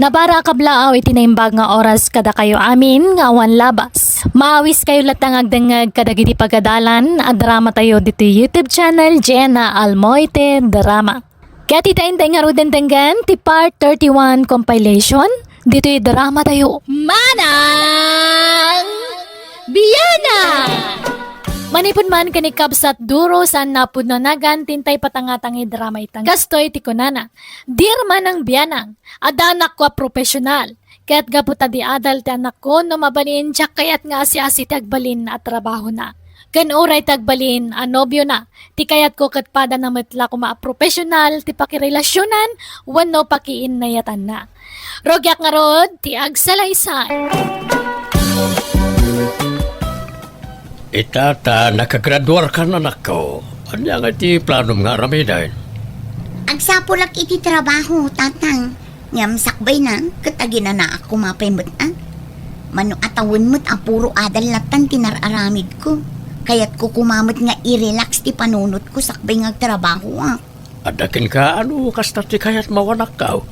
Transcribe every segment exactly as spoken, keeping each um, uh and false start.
Abara a kablaaw iti naimbag nga oras kadakayo amin nga awan labas. Maawiskayo latta nga agdengngeg kadagiti pagadalan a dramatayo ditoy YouTube channel, Jenna Almoite Drama. Ket ita inday ngaruden denggen ti part thirty-one compilation ditoy dramatayo. Manang Biana! Manipud man ken ni Kabsat Duro, saan napudno nagan tintay patangatang idrama itang. Kastoy ti kunana, "Dear Manang Bianang, adda anakko a profesional. Ket gapu ta di adal ti anakko, no mabalin, diak kayat nga asi-asi ti agbalin a trabahona. Ken uray ti agbalin a nobiona, ti kayatko ket padana met la koma a profesional ti pakirelasionan wenno pakiinnayatanna." Rugiak ngarud ti agsalaysay. Ita ta nakagraduarkan, anakko. Ania nga iti planom nga aramiden? Agsapulak iti trabaho, tatang. Ngem sakbayna, ket aginanaak koma pay met a. Mano a tawen met a puro adal lattan ti nar-aramidko. Kayatko koma met nga i-relax ti panunotko sakbay nga agtrabahoak. Adda kenka, ano kasta ti kayatmo, anakko?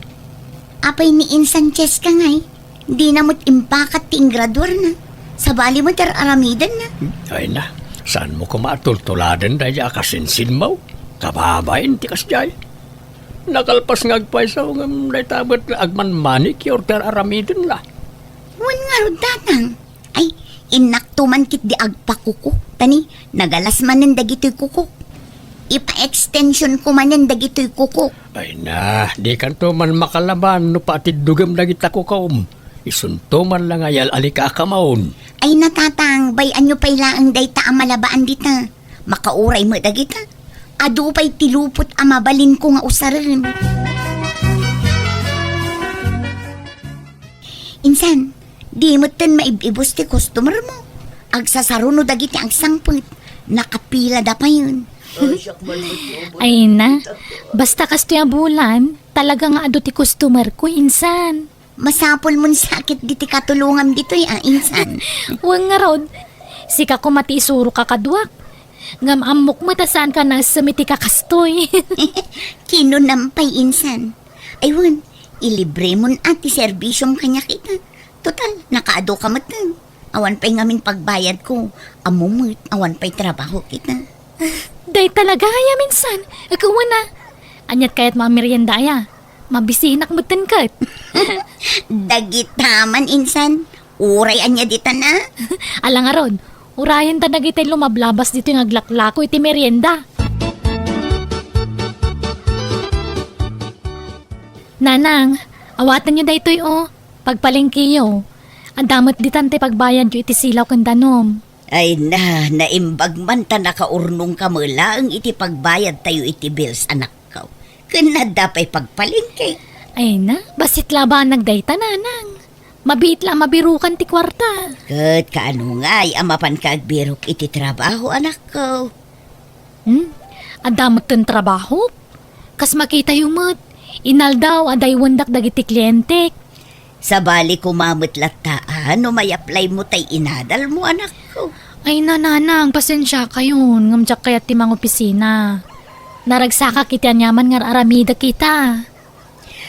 Apay ni Insan Cheska ngay, dina met impakat ti ingraduarna. Sabali met ar-aramidenna. Ay na, saanmo koma a tultuladen daydiay a kasinsinmo? Kababain ti kasdiay. Nakalpas nga agpayso ngem dayta met nga agman-manicure ti ar-aramidenna. Wen ngarud, tatang. Ay, innakto man ketdi agpakuko. Ta ni, nagalas manen dagitoy kukok. Ipa-extensionko manen dagitoy kukok. Ay na, dikanto man makalaban no patiddugem dagita kukom. Isunto man la nga yal-alikakamon. Ay na, tatang, bay-anyo pay laeng dayta a malabaan dita. Makauray met dagita. Adu pay ti lupot a mabalinko nga usaren. Insan, di metten maib-ibus ti customermo. Agsasaruno dagiti agsangpet. Nakapilada payen. Ay na, basta kastoy a bulan, talaga nga adu ti customerko, insan. Masapulmon sa ket diti katulongam ditoy a, insan. Wen ngarud, sika koma ti isuroka kaduak. Ngem ammok met a saanka naessem iti kakastoy. Kinunam pay, insan. Ay wen, ilibremon a ti serbisiom kaniak ita. Total, nakaadu ka metten. Awan pay ngamin pagbayadko. Ammo met, awan pay trabaho kita. Dayta la gayam, insan. Wen a. Aniat kayatmo a merienda aya? Mabisinak metten ket. Dagita man, insan. Uray ania ditan a? Ala ngarud, urayenta dagiti lumablabas ditoy nga aglaklako iti merienda. Nanang, awatenyo daytoy, o. Pagpalengkeyo. Adda met ditan ti pagbayadyo iti silaw ken danum. Ay na, naimbag man ta nakaurnongka met laeng iti pagbayadtayo iti bills, anakko. Ken adda pay pagpalengke. Ay na, bassit la a banag dayta, nanang. Mabiit la a mabirukan ti kuarta. Ket kaano ngay a mapanka agbirok iti trabaho, anakko? Hmm? Adda metten trabahok? Kas makitayo met, inaldaw a daywendak dagiti klientek. Sabali koma met latta a no may-applymo tay inadalmo, anakko. Ay na, nanang, pasensiakayon, ngem diak kayat ti mangopisina. Naragsakak iti aniaman nga ar-aramidek ita.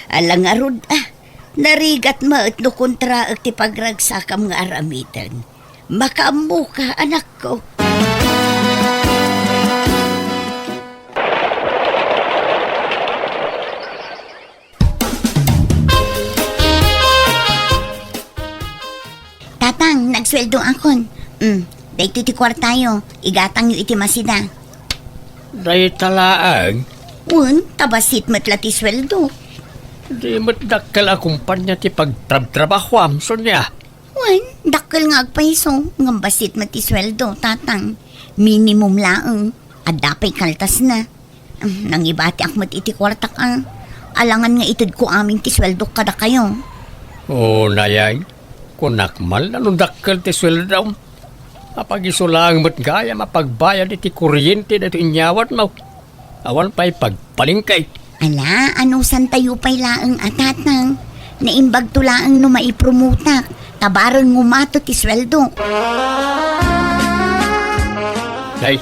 Ala ngarud a, narigat met no kontraek ti pagragsakam nga aramiden. Makaammoka, anakko. Tatang, nagsueldoakon. Mm, daytoy ti kuartayo. Igatangyo iti masida. Dayta laeng? Wen, ta bassit met la ti sueldo. Di met dakkel a kumpanya ti pagtrabtrabahoam, Sonia. Wen, dakkel nga agpayso, ngem bassit met ti sueldo, tatang. Minimum laeng. Adda pay kaltasna. Mm, nangibatiak met iti kuartak a. Alangan nga itedko amin ti sueldok kadakayo. O, nayay, kunak man la no dakkel ti sueldom. Apagiso laeng met gayam a pagbayad iti kuryente daytoy inyawatmo. Awan pay pagpalengke. Ala, anusantayo pay laeng a, tatang. Naimbagto laeng no maipromotak, ta bareng ngumato ti sueldok. Ay,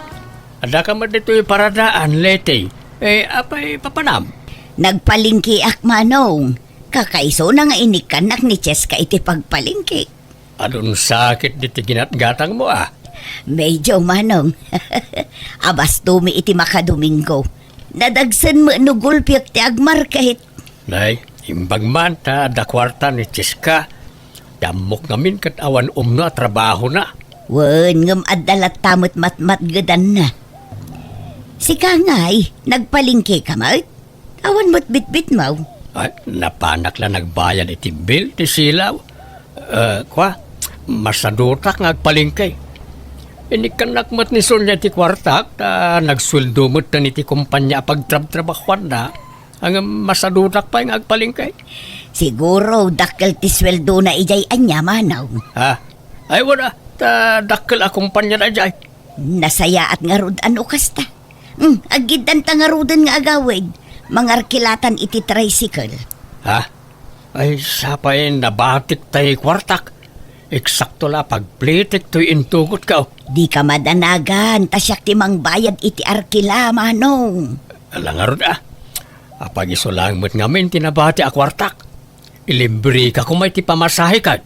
adda ka met ditoy paradaan, Leti. Eh, apay papanam? Nagpalengkeak, manong. Kakaisuna nga inikkannak ni Cheska iti pagpalengke. Adun sakit diti ginatgatangmo, a? Medyo, manong. Abastomi iti makadomingo. Nadagsen met no gulpiek ti agmarket. Nay, imbag man ta adda kuarta ni Cheska. Ti ammok ngamin ket awan umno a trabahona. Wen, ngem adda latta met matmatgedanna. Sika ngay, nagpalengkeka met? Awan met bitbitmo? Ay, napanak la nagbayad iti bill ti silaw. Eh, kua, masadutak nga agpalengke. Inikkannak met ni Sonia ti kuartak, ta nagsueldo met iti kompania a pagtrabtrabahuanna. Ngem masadutak pay nga agpalengke. Siguro, dakkel ti sueldona idiay ania, manong. Ha? Ay, wala. Ta dakkel a kompania daydiay. Nasayaat ngarud a no kasta. Hmm, aggiddanta ngaruden nga agawid. Mangarkilatan iti tricycle. Ha? Ay, sapay nabatik tay kuartak. Eksakto la pagplitik toy intugotko. Dika madanagan, ta siak ti mangbayad iti arkila, manong. Ala ngarud, a. Apag isu laeng met ngamin ti nabati a kuartak. Ilibreka koma iti pamasahek.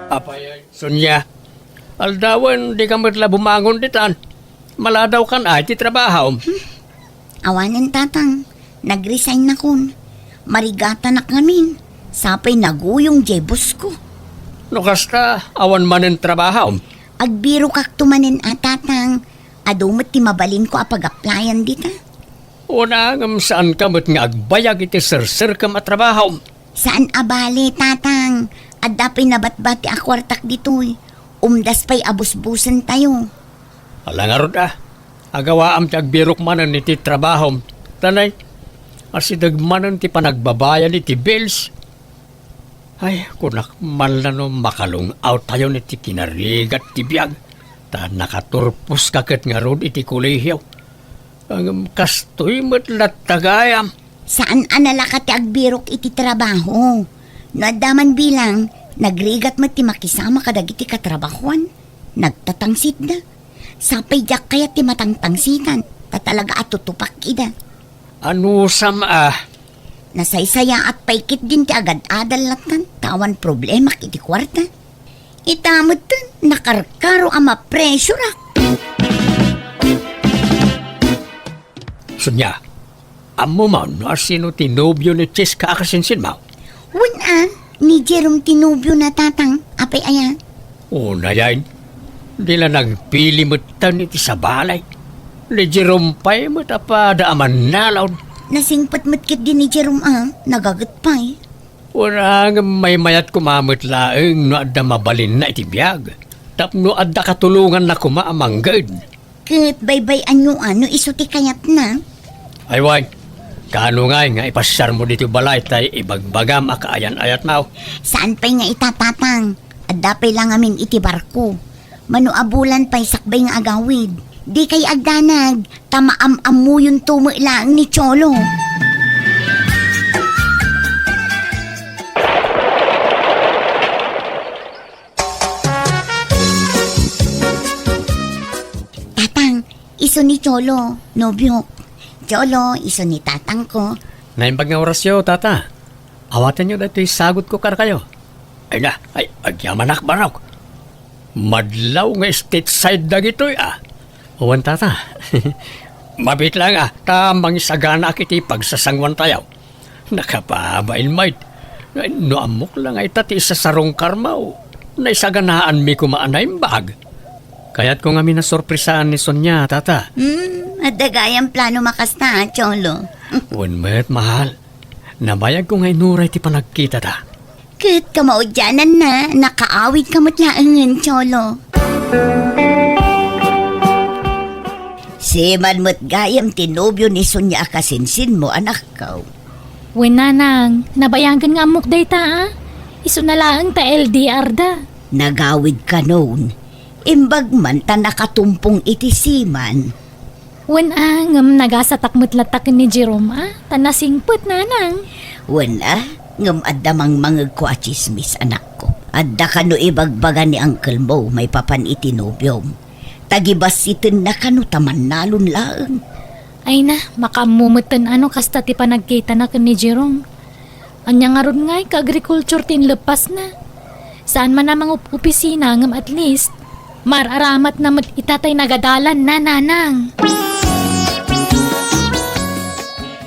Apay, Sonia, aldawen, dika met la bumangon ditan. Maladawkan ay ti trabahom. Awanen, tatang. Nag-resignakon. Marigatanak ngamin. Sapay naguyong diay boss ko. No kasta, awan manen trabahom? Agbirokakto manen a, tatang. Adu met ti mabalinko a pag-applyan dita. Una, ngem saanka met nga agbayag iti serserkem a trabahom? Saan a bale, tatang. Adda pay nabatbati a kuartak ditoy. Umdas pay a busbusentayo. Ala ngarud, a. Agawaam ti agbirok manen iti trabahom. Tanay, asideg manen ti panagbabayad iti bills. Ay, kunak man la no makalung-awtayon iti kinarigat ti biag, ta nakaturposka ket ngarud iti kolehio. Ngem kastoy met latta gayam. Saan a nalaka ti agbirok iti trabaho. No adda man bilang, nagrigat met ti makisama kadagiti katrabahoan. Nagtatangsitda. Sapay diak kayat ti matangtangsitan, ta talaga a tutupak ida. Anusam a? Nasaysayaat pay ketdin ti agad-adal lattan, ta awan problemak iti kuarta. Ita metten, nakarkaro a mapresurak. Sonia, ammo man no asino ti nobio ni Cheska a kasinsinmo? Wen a, ni Jerome ti nobiona, tatang. Apay aya? Unayen, di la nagpili metten iti sabali. Ni Jerome pay met a pada a mannalaw. Nasingpet met ketdi ni Jerome a, nagaget pay. Wen a, ngem maymayat koma met laeng no adda mabalinna iti biag, tapno adda katulonganna koma a mangged. Ket baybay-anyo a no isu ti kayatna? Ay wen, kaano ngay nga ipasiarmo ditoy balay tay ibagbagam a kaayan-ayatmo? Saan pay nga ita, tatang. Adda pay la ngamin iti barko. Mano a bulan pay sakbay nga agawid. Dikay agdanag, ta maam-ammuyonto met laeng ni Cholo. Tatang, isu ni Cholo, nobiok. Cholo, isu ni tatangko. Naimbag nga orasyo, tata. Awatenyo daytoy sagutko kadakayo. Ay na, ay, agyamanak, barok. Madlaw nga stateside dagitoy, a. Wen, tata. Mabiit laeng, a, ta mangisaganaak iti pagsasanguantayo. Nakababain, Mayd. No ammok la nga ita ti isasarungkarmo, naisaganaanmi koma a naimbag. Kayatko ngamin a sorpresaan ni Sonia, tata. Hmm, adda gayam plano makasta, a, Cholo. Wen met, mahal. Nabayagko nga inuray ti panagkitata. Ket kamaudiananna, nakaawidka met laengen, Cholo. Siman met gayam ti nobio ni Sonia a kasinsinmo, anakko. Wen, nanang, nabayagen nga ammok dayta, a. Isuna laeng ta L D R da. Nagawid kanon. Imbag man ta nakatumpong iti siman. Wen a, ngem nagasatak met latta ken ni Jerome a, ta nasingpet, nanang. Wen a, ngem adda mangmangegko a tsismis, anakko. Adda kano ibagbaga ni uncle mo maipapan iti nobiom? Ta gibassitenna kano ta mannalon laeng. Ay na, makaammo metten a no kasta ti panagkitana ken ni Jerome. Ania ngarud ngay ka agriculture ti inleppasna? Saan man a mangup-opisina ngem at least, mar-aramatna met ita tay nagadalanna, nanang.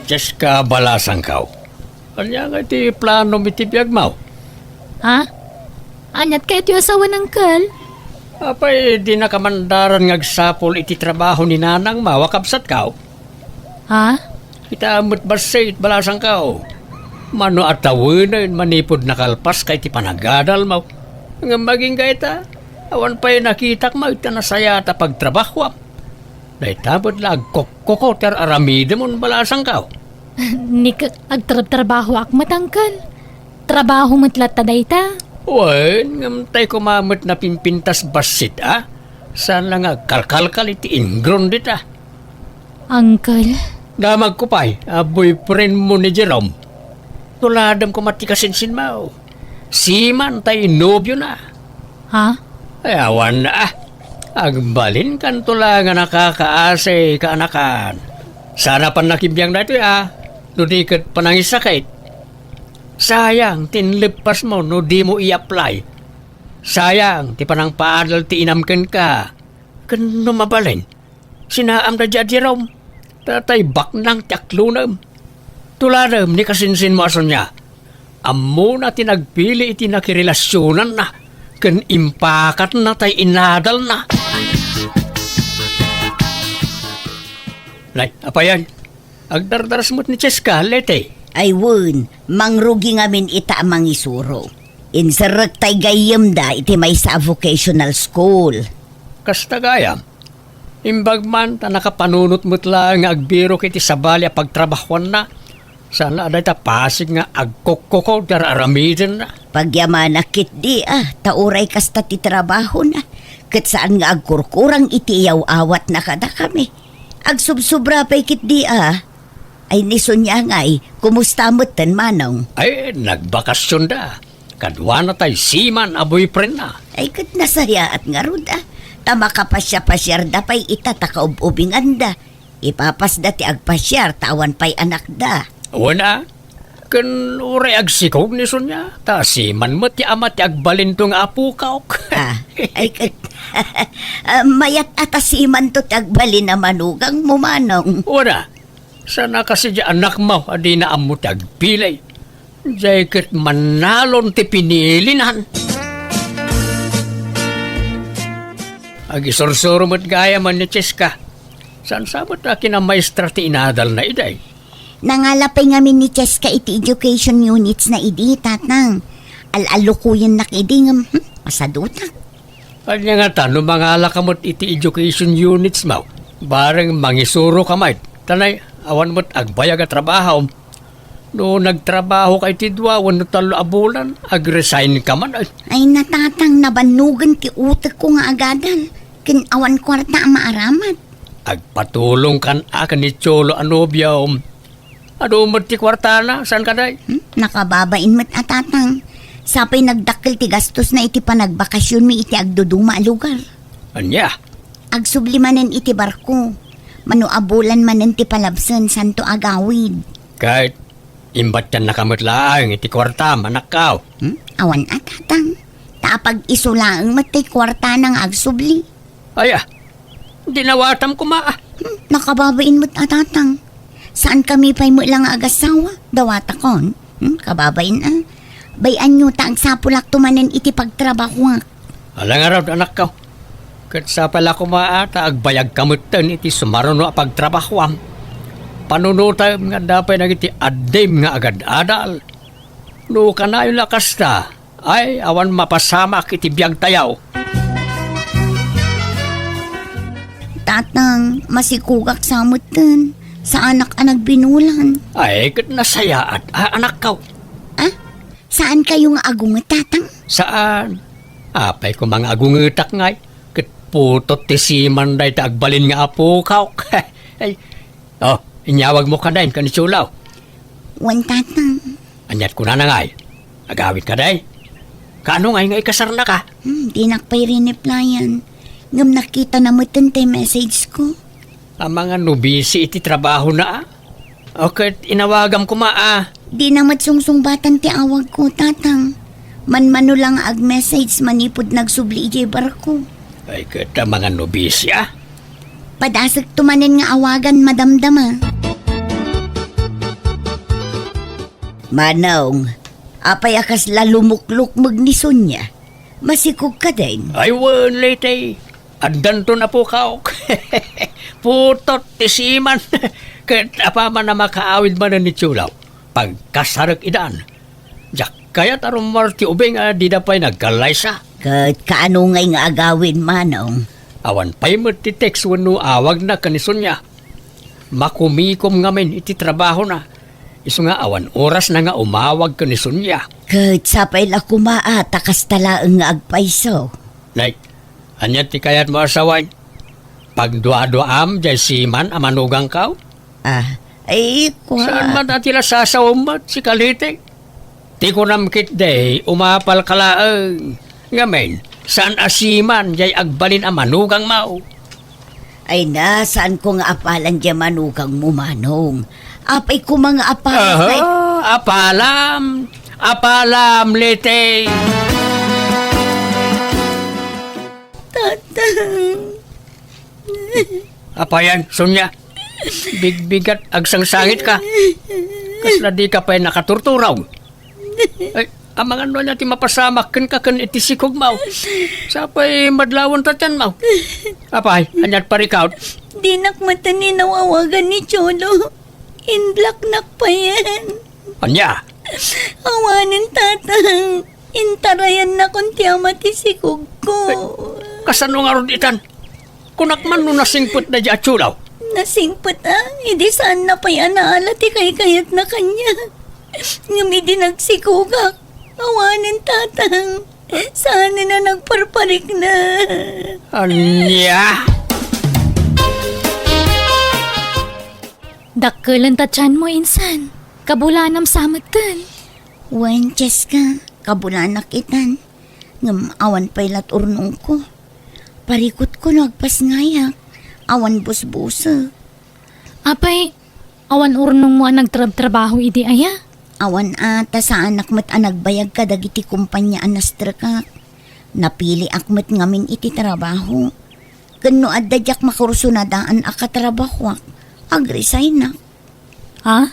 Jessica Balasangkaw. Ania nga iti planom iti biagmo? Ha? Aniat kayat ti asawan, uncle? Apay, dinaka mandaran nga agsapul iti trabaho ni nanangmo a kabsatko? Ha? Kita met bassit, Balasangkaw. Mano a tawenen manipud nakalpaska iti panagadalmo. Ngem agingga ita, awan pay nakitak met ta nasayaat a pagtrabahoam. Dayta met la agkokko ti ar-aramidem, Balasangkaw. Ni ka-, agtrabtrabahoak met, uncle. Trabaho met latta dayta. Wen, ngem tay koma met napimpintas bassit, a? Saan la nga agkalkalkal iti ingrown dita? Uncle. Damagko pay a boyfriend mo ni Jerome. Tuladem koma ti kasinsinmo. Seaman tay nobiona. Ha? Ay, awan na, a. Agbalinkanto la nga nakakaasi, kaanakan. Saan a pannakimbiang daytoy, a. No di ket panangisakit. Sayang ti inleppasmo no dimo i-apply. Sayang ti panangpaadal ti inam kenka. Ken no mabalin, sinaamda diay a Jerome. Tatay baknang ti aklonem. Tuladem ni kasinsinmo a Sonia. Ammona ti nagpili iti nakirelasionanna ken impakatna tay inadalna. Nay, apayan, agdardaras met ni Cheska, Leti. Ay wen, mangrugi ngamin ita a mangisuro. Inserrek tay gayyemda iti maysa a vocational school. Kasta gayam, imbag man ta nakapanunot met laeng nga agbirok iti sabali a pagtrabahoanna, saan a dayta pasig nga agkokko ti ar-aramidenna. Pagyamanak ketdi a, ta uray kasta ti trabahona, ket saan nga agkurkurang iti iyaw-awatna kadakami. Agsubsobra pay ketdi a. Ay, ni Sonia ngay, kumusta metten, Manong? Ay, nagbakasionda. Kaduana tay seaman a boyfriendna. Ay, ket nasayaat ngarud a. Ta makapasiapasiarda pay ita ta kaub-ubinganda. Ipapasda ti agpasiar ta awan pay anakda. Wen a, ken uray agsikog ni Sonia, ta seaman met ti ama ti agbalinto nga apokok. Ah, ay, ket, ah, mayat a ta seamanto ti agbalin a manugangmo, Manong. Wen a, saan a kasi diay anakmo a dina ammo ti agpili. Diay ket mannalon ti pinilinan. Agisursuro met gayam ni Cheska. Saan sa met a kinamaestra ti inadalna idiay? Nangala pay ngamin ni Cheska iti education unitsna idi, Tatang. Al-alukuyennak idi ngem, hmm, masadutak. Ania ngata no mangalaka met iti education unitsmo? Bareng mangisuroka met. Ta nay, awan met agbayag a trabaho. No nagtrabahoka iti dua wenno tallo a bulan, agresign ka man, ay. Ay, Tatang, nabannogen ti utekko nga agadal. Ken awan kuarta a maaramat. Agpatulongkan a ken ni Cholo a nobiom. Adu met ti kuartana, saan kadi? Hmm? Nakababain met a, Tatang. Sapay nagdakkel ti gastosna iti panagbakasionmi iti agduduma a lugar. Ania? Agsubli manen iti barko. Mano a bulan manen ti palabsen, saanto agawid. Ket imbattiannaka met laeng iti kuartam, anakko. Hmm? Awan a, Tatang. Ta apag-isu laeng met ti kuartana nga agsubli. Aya, dinawatam koma a. Hmm, nakababain met a, Tatang. Saankami pay met la nga agasawa, dawatakon. Hmm, kababain a. Bay-anyo ta agsapulakto manen iti pagtrabahoak. Ala ngarud, anakko. Ket sapay la koma a ta agbayagka metten iti sumaruno a pagtrabahoam. Panunotem nga adda pay dagiti addim nga agad-adal. No kanayon la kasta, ay, awan mapasamak iti biagtayo. Tatang, masikogak sa metten. Saanak a nagbinulan. Ay, ket nasayaat a, anakko. Ah? Saankayo nga agunget, Tatang? Saan? Apay koma nga agungetak ngay? Ket putot ti seaman dayta agbalin nga apokok. Ay, oh, inyawagmo kadi ken ni Cholo. Wen, Tatang. Aniat kunana ngay? Agawid kadi? Kaano ngay nga ikasarnaka? Hmm, dinak pay rineplyan. Ngem nakitana metten ti message ko. Amangan no busy iti trabahona, a? O ket inawagam koma, a? Dina met sungsungbatan ti awagko, Tatang. Manmano la nga ag-message manipud nagsubli idiay barko. Ay, ket amangan no busy, a? Padasekto manen nga awagan, madamdama. Manong, apay a kasla lumuklukmeg ni Sonia? Masikog kadin? Ay, wen, Leyte. Addanton, apok. Putot ti siman. Ket apaman a makaawid manen ni Cholo, pagkasarek idan. Diak kayat a rummuar ti ubing a dida pay nagkallaysa. Ket kaano ngay nga agawid, Manong? Awan pay met ti text wenno awagna ken ni Sonia. Makumikom ngamin iti trabahona. Isu nga awan orasna nga umawag ken ni Sonia. Ket sapay la koma a ta kasta laeng nga agpayso. Nay, ania ti kayatmo a sawen? Pagduaduaam diay siman a manugangko? Ah, ay, kua. Saan man a ti la sasawem met, sika Leyte? Ti kunam ketdi, umapalka laeng. Ngamin, saan a siman diay agbalin a manugangmo? Ay na, saanko nga apalan diay manugangmo, Manong. Apay koma nga apalan, aha, kay apalam. Apalam, Leyte. Tatang. Apayan, Sonia. Bigbigat, agsangsangitka. Kasla dika pay nakaturturaw. Ay, amangan no ania ti mapasamak kenka ken iti sikogmo. Sapay madlawen ti tianmo. Apay, ania ti parikut? Dinak met inawagan ni Cholo. In-blocknak payen. Ania? Awanen, Tatang. Intarayannakon ti ama ti sikogko. Ay, kasano ngarud itan? Kunak man no nasingpet daydiay a Cholo? Nasingpet, a, idi saanna pay a naala ti kaykayatna kaniak. Ngem idi nagsikogak, awanen, Tatang. Saanen a nagparparikna. Ania? Dakkel ta tianmo, insan. Kabulanam sa metten. Wen, Cheska, kabulanak itan. Ngem awan pay lat urnongko. Parikutko no agpasngayak. Awan busbusek. Apay, awan urnongmo a nagtrabtrabaho idi aya? Awan a, ta saanak met a nagbayag kadagiti kompania a nastrekak. Napiliak met ngamin iti trabaho. Ken no adda diak makursunadaan a katrabahoak, agresignak. Ha?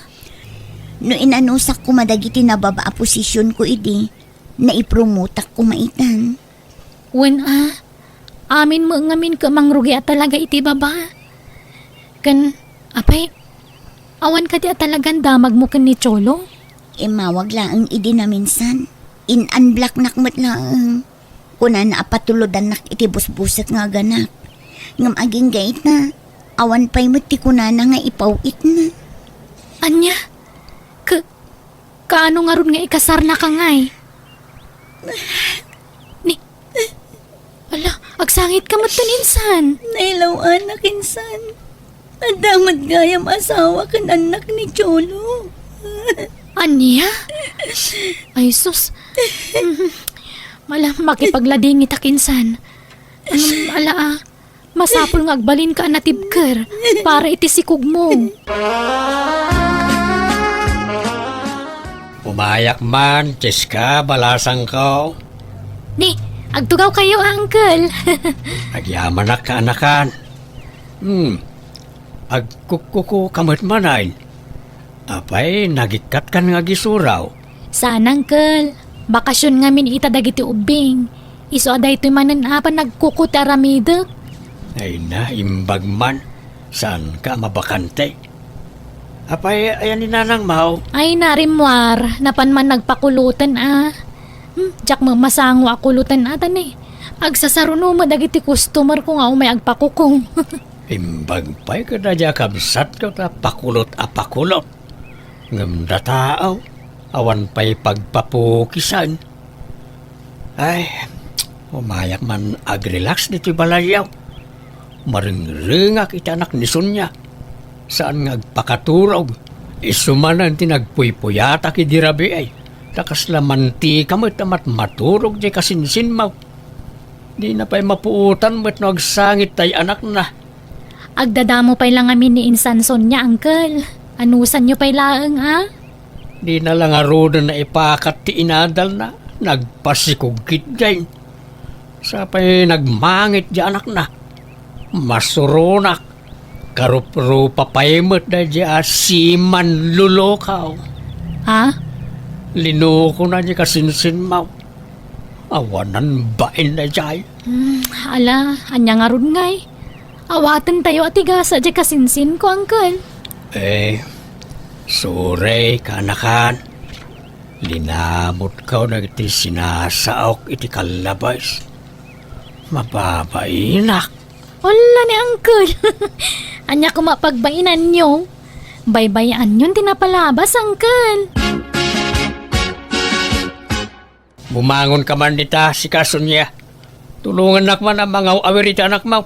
No inanusak koma dagiti nababa a posisionko idi, naipromotak koma itan. Wen a, amin met ngamin ket mangrugi a talaga iti baba. Ken, apay, awan kadi a talagan damagmo ken ni Cholo? Immawag laeng idi naminsan. In-unblocknak met laeng. Kunana a patulodannak iti busbusek nga aganak. Ngem agingga ita, awan pay met ti kunana nga ipaw-itna. Ania? Ka-, kaano ngarud nga ikasarnaka ngay? Ni, ala, agsangitka metten, insan. Nailaw-anak, insan. Adda met gayam asawa ken annak ni Cholo. Ania? Ay, sus. Ala, makipagladingitak, insan. Ngem, ala, a, masapul nga agbalinka a natibker para iti sikogmo. Umayak man, Cheska, balasangko. Ni, agtugawkayo, a, uncle. Agyamanak, kaanakan. Hmm. Agkukkukoka met manen. Apay, nagikkatkan nga agisuraw? Saan, uncle. Bakasion ngamin ita dagiti ubbing. Isu a daytoy manen a panagkuko ti aramidek. Ay na, imbag man. Saanka a mabakante? Apay, ayan ni nanangmo? Ay na, rimmuar. Napan man nagpakuloten a. Hmm, diak met masango a kuloten a, ta ni, agsasaruno met dagiti customerko nga umay agpakuko. Imbag pay kadagiti a kabsatko ta pakulot a pakulot. Ngem dataw, awan pay pagpapukisan. Ay, umayak man agrelax ditoy balayyo. Marengrengak iti anak ni Sonia. Saan nga agpakaturog. Isu manen ti nagpuypuyatak idi rabii. Ta kasla mantika met a matmaturog diay kasinsinmaw. Dina pay mapuotan met no agsangit tay anakna. Agdadamo pay la ngamin ni Insan Sonia, uncle. Anusanyo pay laeng, a? Dina la ngaruden naipakat ti inadalna. Nagpasikog ketdin. Sapay nagmangit diay anakna. Masuronak. Karuprupa pay met daydiay a simanlulukaw. Ha? Linukona diay kasinsinmaw. Awanan bain daydiay. Hmm, ala, ania ngarud ngay? Awatentayo a ti gasa diay kasinsinko, uncle. Eh, sorry, kaanakan. Linamutko dagiti sinasaok iti kallabes. Mababainak. Ala ni uncle. Ania koma pagbainanyo? Baybay-anyon ti napalabas, uncle. Bumangonka man dita, sika, Sonia. Tulongannak man a mangaw-awir iti anakmaw.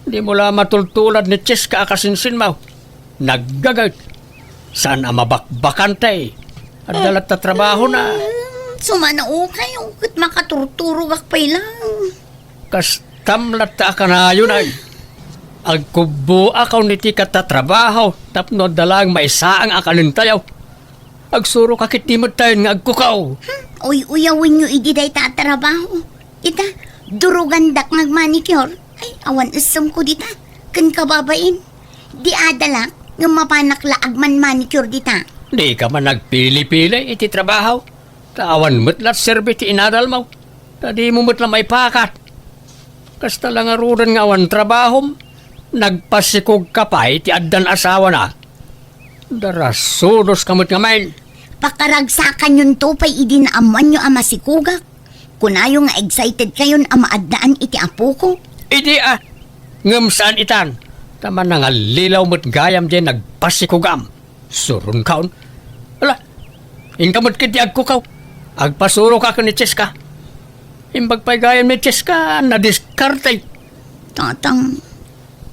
Dimo la matultulad ni Cheska a kasinsinmaw. Naggaget. Saan a mabakbakanta. Adda latta trabahona. Mm, sumanaokayo, ket makaturturogak pay lang. Kastam latta a kanayon. Agkubboakon iti katatrabaho tapno adda laeng maisaang a kanentayo. Agsuroka ketdi metten nga agkukaw. Hmm, uy-uyawenyo idi dayta a trabaho. Ita, durogandak nga agmanicure. Ay, awan essemko dita. Ken kababain. Di adalak, ngem mapanak la agman-manicure dita. Dika man agpili-pili iti trabaho. Ta awan met la serbi ti inadalmo. Ta dimo met la maipakat. Kasta la ngaruden nga awan trabahom, nagpasikogka pay ti addan asawana. Darasudoska met ngamin. Pakaragsakanyonto pay idi naammoanyo a masikogak. Kunayo nga excited kayon a maaddaan iti apoko. Idi a, ngem saan itan, ta manangallilaw met gayam diay nagpasikogam. Suronkaon. Ala, inka met ketdi agkukaw. Agpasuroka ken ni Cheska. Imbag pay gayam ni Cheska, nadiskarte. Tatang.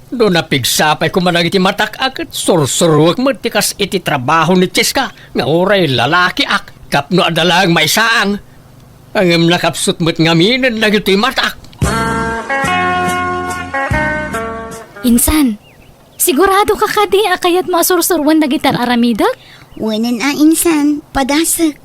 No napigsa pay koma dagiti matak a ket sursuruek met ti kas iti trabaho ni Cheska nga uray lalakiak tapno adda laeng maisaang. Ngem nakapsut met ngaminen dagitoy matak. Insan, siguradoka kadi a kayatmo a sursuroen dagiti ar-aramidek? Wen a, insan, padasek.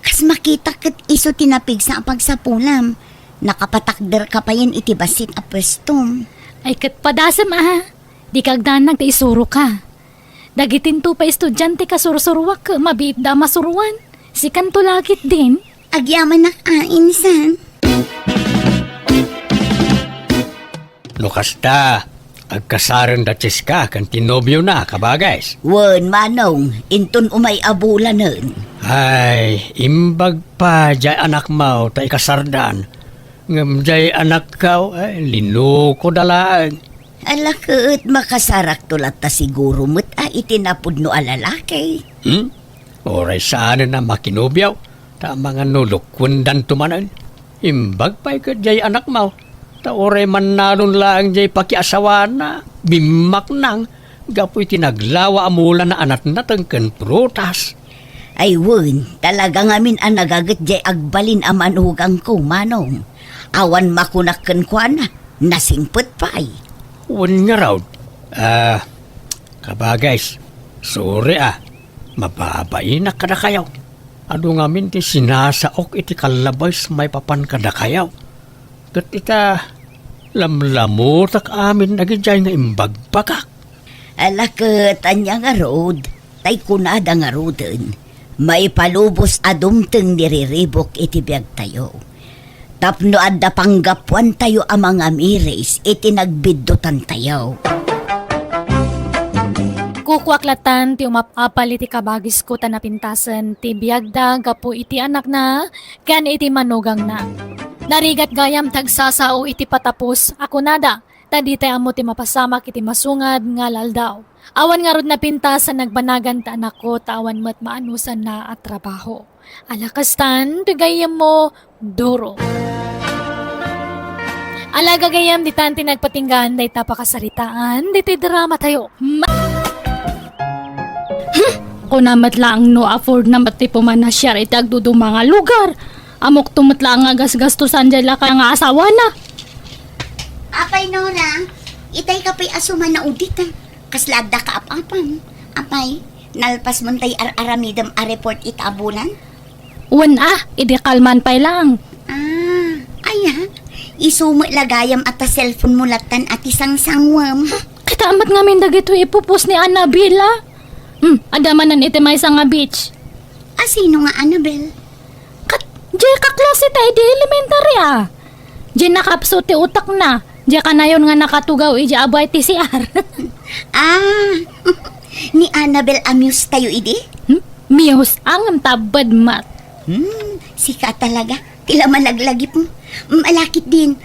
Kas makitak ket isu ti napigsa a pagsapulam. Nakapatakderka payen iti bassit a puestom. Ay ket padasem a, dika agdanag ta isuroka. Dagitinto pay estudiante a sursuroak ket mabiitda a masuroan. Sikanto la ketdin. Agyamanak a, insan. No kasta, agkasaren da Cheska ken ti nobiona, kabages. Wen, manong, inton umay a bulanen. Ay, imbag pay diay anakmo ta ikasardan. Ngem diay anakko, ay, linukoda laeng. Ala ket makasarakto latta siguro met a iti napudno a lalaki. Hmm? Uray saanen a makinobio, ta amangan no lukuendanto manen. Imbag pay ket diay anakmo, ta uray mannalon laeng diay pakiasawana, bimmaknang, gapu iti naglawa a mulana a natnateng ken prutas. Ay wen, talaga ngamin a nagaget diay agbalin a manugangko, manong. Awan makunak kenkuana, nasingpet pay. Wen ngarud, ah, kabages, sorry a, mababainak kadakayo. Adu ngamin ti sinasaok iti kallabes maipapan kadakayo. Ket ita, lamlamutak amin dagidiay nga imbagbagak. Ala ket ania ngarud, tay kunada ngaruden, maipalubos a dumteng ni riribuk iti biagtayo. Tapno adda panggapuantayo a mangamiris iti nagbiddutantayo. Kukuak latan ti umap-apal iti kabagisko ta napintasen ti biagda gapu iti anakna ken iti manugangna. Narigat gayam ti agsasao iti patapos a kunada, ta ditay ammo ti mapasamak iti masungad nga aldaw. Awan ngarud napintas a nagbanagan ti anakko ta awan met maanusanna a trabaho. Ala kastan, ti gayyemmo, Duro. Ala gagayyem, ditan ti nagpatinggaan dayta pakasaritaan ditoy dramatayo. Ma- Hmm! Kuna met laeng no afford na met ti pumanasiar iti agduduma nga lugar. Ammokto met laeng nga gasgastosan diay lakay nga asawana. Apay, Nora, itay ka pay a sumanaudit, a. Kasla adda kaap-apam. Apay, nalpas mo tay ar-aramidem a report ita a bulan? Wen a, idi kalman pay laeng. Ah, aya, isu met la gayam a ta cellphone mo lattan a ti sangsangwem. Kita met ngamin dagitoy ipupos ni Annabel a. Hmm, adda manen iti maysa nga beach. A sino nga Annabel? Kat, diay kaklase ta idi elementary a. Diay nakapso ti utakna. Diay kanayon nga nakatugaw idi abuay ti C R. Ah, ni Annabel a muse tayo idi? Hmm? Muse, ngem tabbed met. Hmm, sika talaga. Ti la malaglagip mo. Malakit din.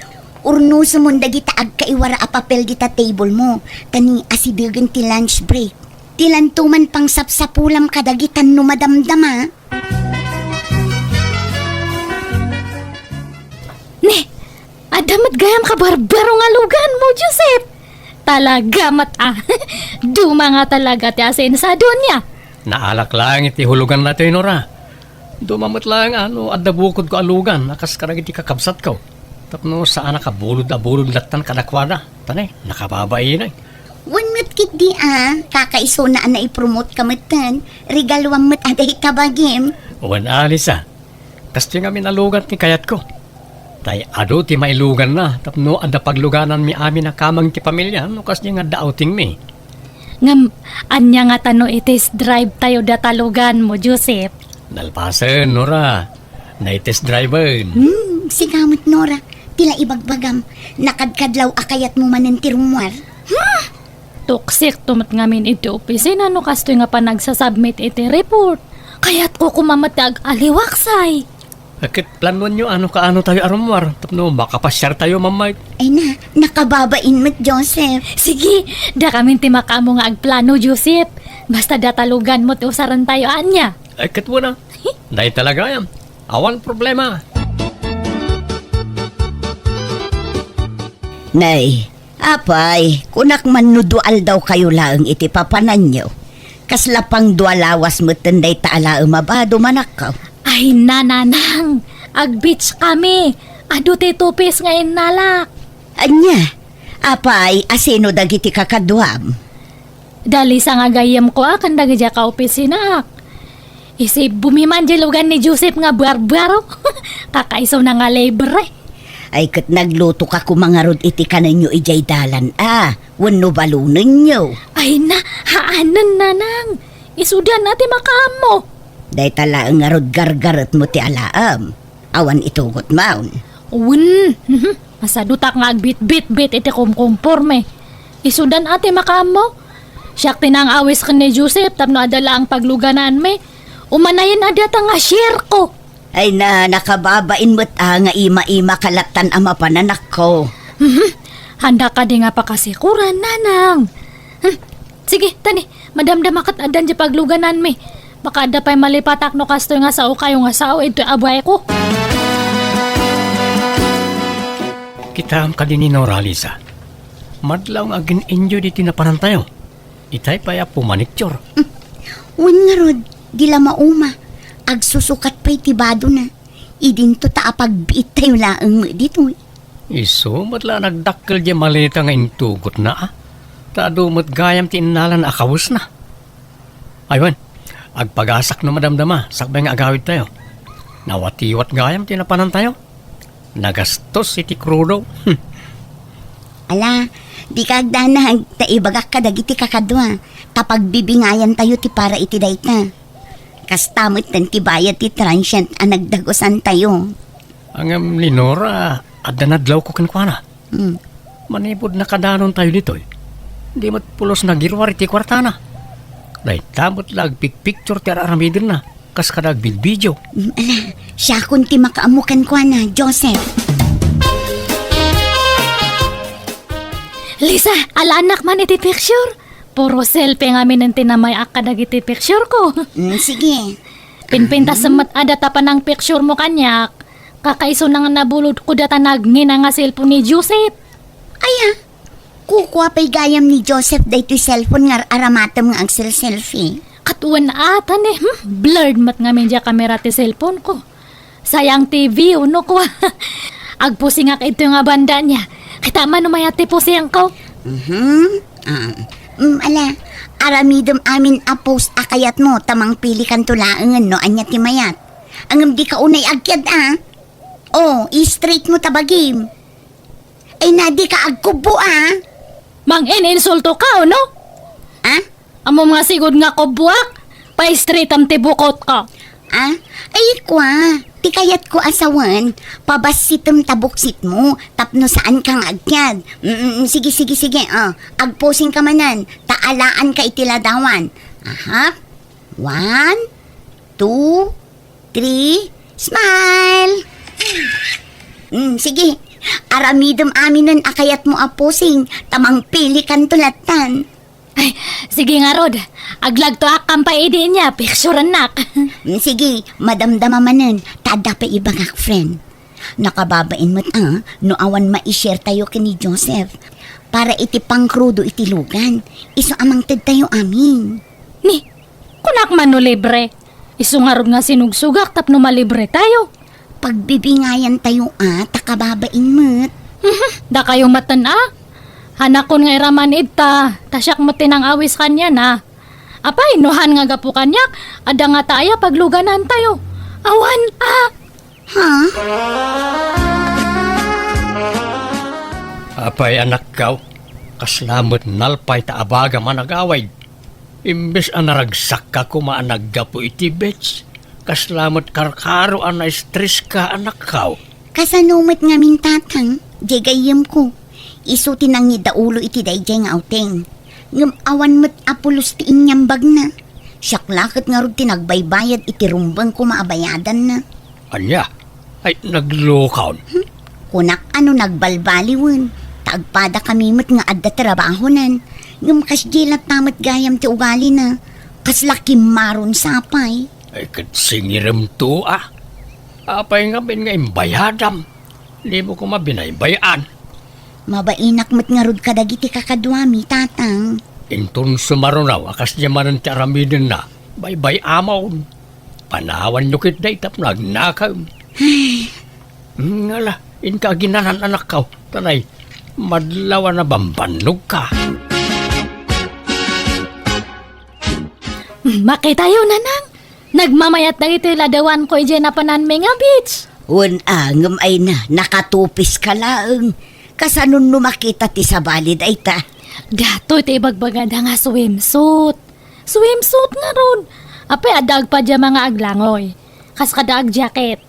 Urnosem dagita agkaiwara a papel dita table mo. Ta ni asidegen ti lunch break. Ti lanto man pangsapsapulam kadagita no madamdama. Ne, adda met gayam kabarbaro nga lugan mo, Joseph. Talaga met a. Duma nga talaga ti asensadonia. Naalak laeng iti hulugan daytoy, Nora. Duma met laeng a no adda bukodko a lugan a kas kadagiti kakabsatko. Tapno saan a kabulod a bulod lattan kadakuada. Tani, nakababain ay. Wen met ketdi a, kakaisuna a naipromote ka metten, regaluam met a dayta bagim. Wen a, Lisa. Kastoy ngamin a lugan ti kayatko. Tay adu ti mailuganna tapno adda paglugananmi amin a kameng ti pamilya no kasdi nga adda outingmi. Ngem, ania ngata no i-test drive tayo data lugan mo, Joseph? Nalpasen, Nora. Nai-test driven. Hmm, sika met, Nora. Ti la ibagbagam, nakadkadlaw a kayatmo manen ti rummuar. Hmm! Tuksikto met ngamin iti opisina no kastoy nga panagsasubmit iti report. Kayatko koma met ti ag-aliwaksay. Ket planuanyo a no kaano tayo a rummuar tapno makapasiar tayo, Ma'am Mike. Ay na, nakababain met, Joseph. Sige, dakamin ti makaammo nga agplano, Joseph. Basta data lugan mo ti usaren tayo, ania? Ay, ket wen a. Dayta la gayam. Awan problema. Nay, apay, kunak man no dua aldawkayo laeng iti papananyo. Kasla pang dua lawas metten dayta a laeng a bado, manakkaw. Ay, nanang, ag-beach kami. Adu ti two piece nga innalak. Ania? Apay, a sino dagiti kakaduam? Da Lisa nga gayyemko a ken dagiti kaopisinaak. Isibbomi man di lugan ni Joseph nga barbaro. Kakaisuna nga libre. Ay, ket nagluto ka koma ngarud iti kanenyo idiay dalan a, wenno balonenyo? Ay na, haanen, nanang. Isudan a ti makaammo. Dayta laeng ngarud gargaretmo ti alaem. Awan itugotmon. Wen, mhm. Masadutak nga agbitbitbit iti kumkumporme. Isudan a ti makaammo. Siak ti nang-awis ken ni Joseph tapno adda laeng paglugananmi. Umanayen a data nga share ko. Ay na, nakababain met a nga ima-ima ka lattan a mapan, anakko. Mhm. Handa kadi nga pakasikuran, nanang. Hmm. Sige, tani, madamdama ket addan di paglugananmi. Baka adda pay malipatak no kastoy nga sao kayo nga sao, idtoy abuayko. Kitaem kadi ni Nora, Lisa. Madlaw nga agin-enjoy ditoy napanantayo. Itay pay a pumaniktior. Wen ngarud, di la mauma. Agsusukat pay ti badona. Idinto ta apagbiit tayo laeng met ditoy. Isu met la nagdakkel diay maleta nga intugotna, a. Ta adu met gayam ti innalana a kawesna. Ay wen, agpagasak no madamdama, sakbay nga agawid tayo. Nawatiwat gayam ti napanantayo. Nagastos iti krudo. Hmm. Ala, di ka agdanag, ta ibagak kadagiti kakadua, ta pagbibingayan tayo ti para iti dayta. Kasta met ti bayad ti transient a nagdagusan tayo. Ngem ni Nora, adda nadlawko kenkuana. Hmm. Manipud nakadanon tayo ditoy, di met pulos nagiruar iti kuartana. Dayta met la agpikpiktur ti ar-aramidenna, kas kada agbidbidio. Hmm, ala, siakon ti makaammo kenkuana, Joseph. Lisa, alaannak man iti picture. Puro selfie ngamin ti namay-ak kadagiti picture ko. Hmm, sige. Pinpintas met a data panang picture mo kaniak. Kakaisuna nga nabulod ko data nagngina nga cellphone ni Joseph. Aya, kukua pay gayam ni Joseph daytoy cellphone nga ar-aramatem nga agsel-selfie. Ket wen ata ni, hmm, blurred met ngamin diay kamera ti cellphone ko. Sayang ti view, no, kua. Agpusingak ito nga banda niya. Kita man no mayat ti pusingko. Mhm. Ah, mm, ala, aramidem amin a post a kayatmo, ta mangpilikanto laengen no ania ti mayat. Ngem dika unay agkiad, a. Oh, i-straight mo ta bagim. Ay na, dika agkubbo, a. Mang-ininsulto ka, no? A? Ammom nga sigud nga kubboak, pa-straightam ti bukotko. A? Ay, kua, ti kayatko a sawen, pabassitem ta buksitmo, tapno saanka nga agkiad. Mm, mm, mm, sige, sige, sige, a. Agpusingka manen, ta alaanka iti ladawan. Aha. One, two, three, smile! Mm, sige, aramidem aminen a kayatmo a pusing, ta mangpilikanto lattan. Ay, sige ngarud, aglagtoak pay idi nia, picturennak. Mm, sige, madamdama manen, ta adda pay ibagak, friend. Nakababain met a, no awan mai-share tayo ken ni Joseph. Para iti pangkrudo iti lugan, isu a mangted tayo amin. Ni, kunak man no libre. Isu ngarud nga sinugsugak tapno malibre tayo. Pagbibingayan tayo a, ta kababain met. Mhm, dakayo maten a. Hanakon nga iraman ita, ta siak met ti nang-awis kaniana. Apay, no han nga gapu kaniak, adda ngata aya pagluganan tayo. Awan a. Ha? Apay, anakko, kasla met nalpay ta abagam a nagawid. Imbes a naragsakka koma a naggapu iti beach, kasla met karkaro a na-stresska, anakko. Kasano met ngamin, tatang, diay gayyemko? Isu ti nangidaulo iti daydiay nga outing. Ngem awan met a pulos ti inyambagna. Siak la ket ngarud ti nagbaybayad iti rumbeng koma a bayadanna. Ania? Ay, naglukon. Hmm? Kunak a no nagbalbaliwen, ta agpadakami met nga adda trabahonan. Ngem kasdiay latta met gayam ti ugalina. Kasla kimmaron sapay. Ay, ket singiremto a. Apay ngamin nga imbayadam? Dimo koma binaybay-an. Mabainak met ngarud kadagiti kakaduami, tatang. Inton sumaruno a kasdiay manen ti aramidenna, baybay-amon. Panawanyo ketdi tapno agnakem. Ngala, inka aginanan, anakko, ta nay, madlaw a nabambannogka. Makitayo, nanang. Nagmamayat dagiti ladawanko idiay napananmi nga beach. Wen a, ngem ay na, nakatupiska laeng. Kasanon no makita ti sabali dayta? Datoy ti ibagbagada nga swimsuit. Swimsuit ngarud. Apay, adda agpajama nga aglangoy. Kas kada agjacket.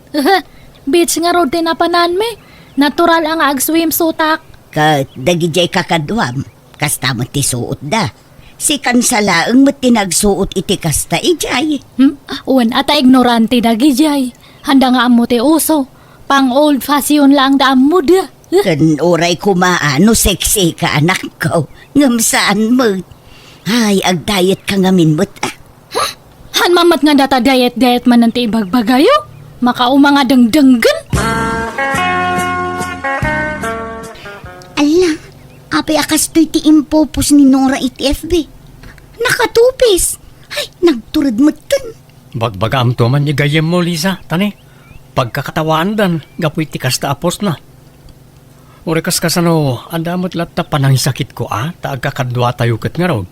Beach ngarud ti napananmi. Natural a nga agswimsuitak. Ket dagidiay kakaduam, kasta met ti suotda. Sikan sa laeng met ti nagsuot iti kasta idiay. Hmm? Wen a ta ignorante dagidiay. Handa nga ammo ti uso. Pang old fashion laeng da ammoda. Ken uray koma a no sexy ka, anakko, ngem saan met. Ay, agdayet ka ngamin met, a. Huh? Han mammet nga data diet-diet manen ti ibagbagayo? Makauma nga dengdenggen? Alla, apay a kastoy ti impopos ni Nora iti F B? Nakatupis! Ay, nagtured metten. Bagbagaamto man ni gayyemmo, Liza, ta ni, pagkakatawaandan gapu iti kasta a postna. Uray kas kasano, adda met latta panangisakitko a, ta agkakaduatayo ket ngarud.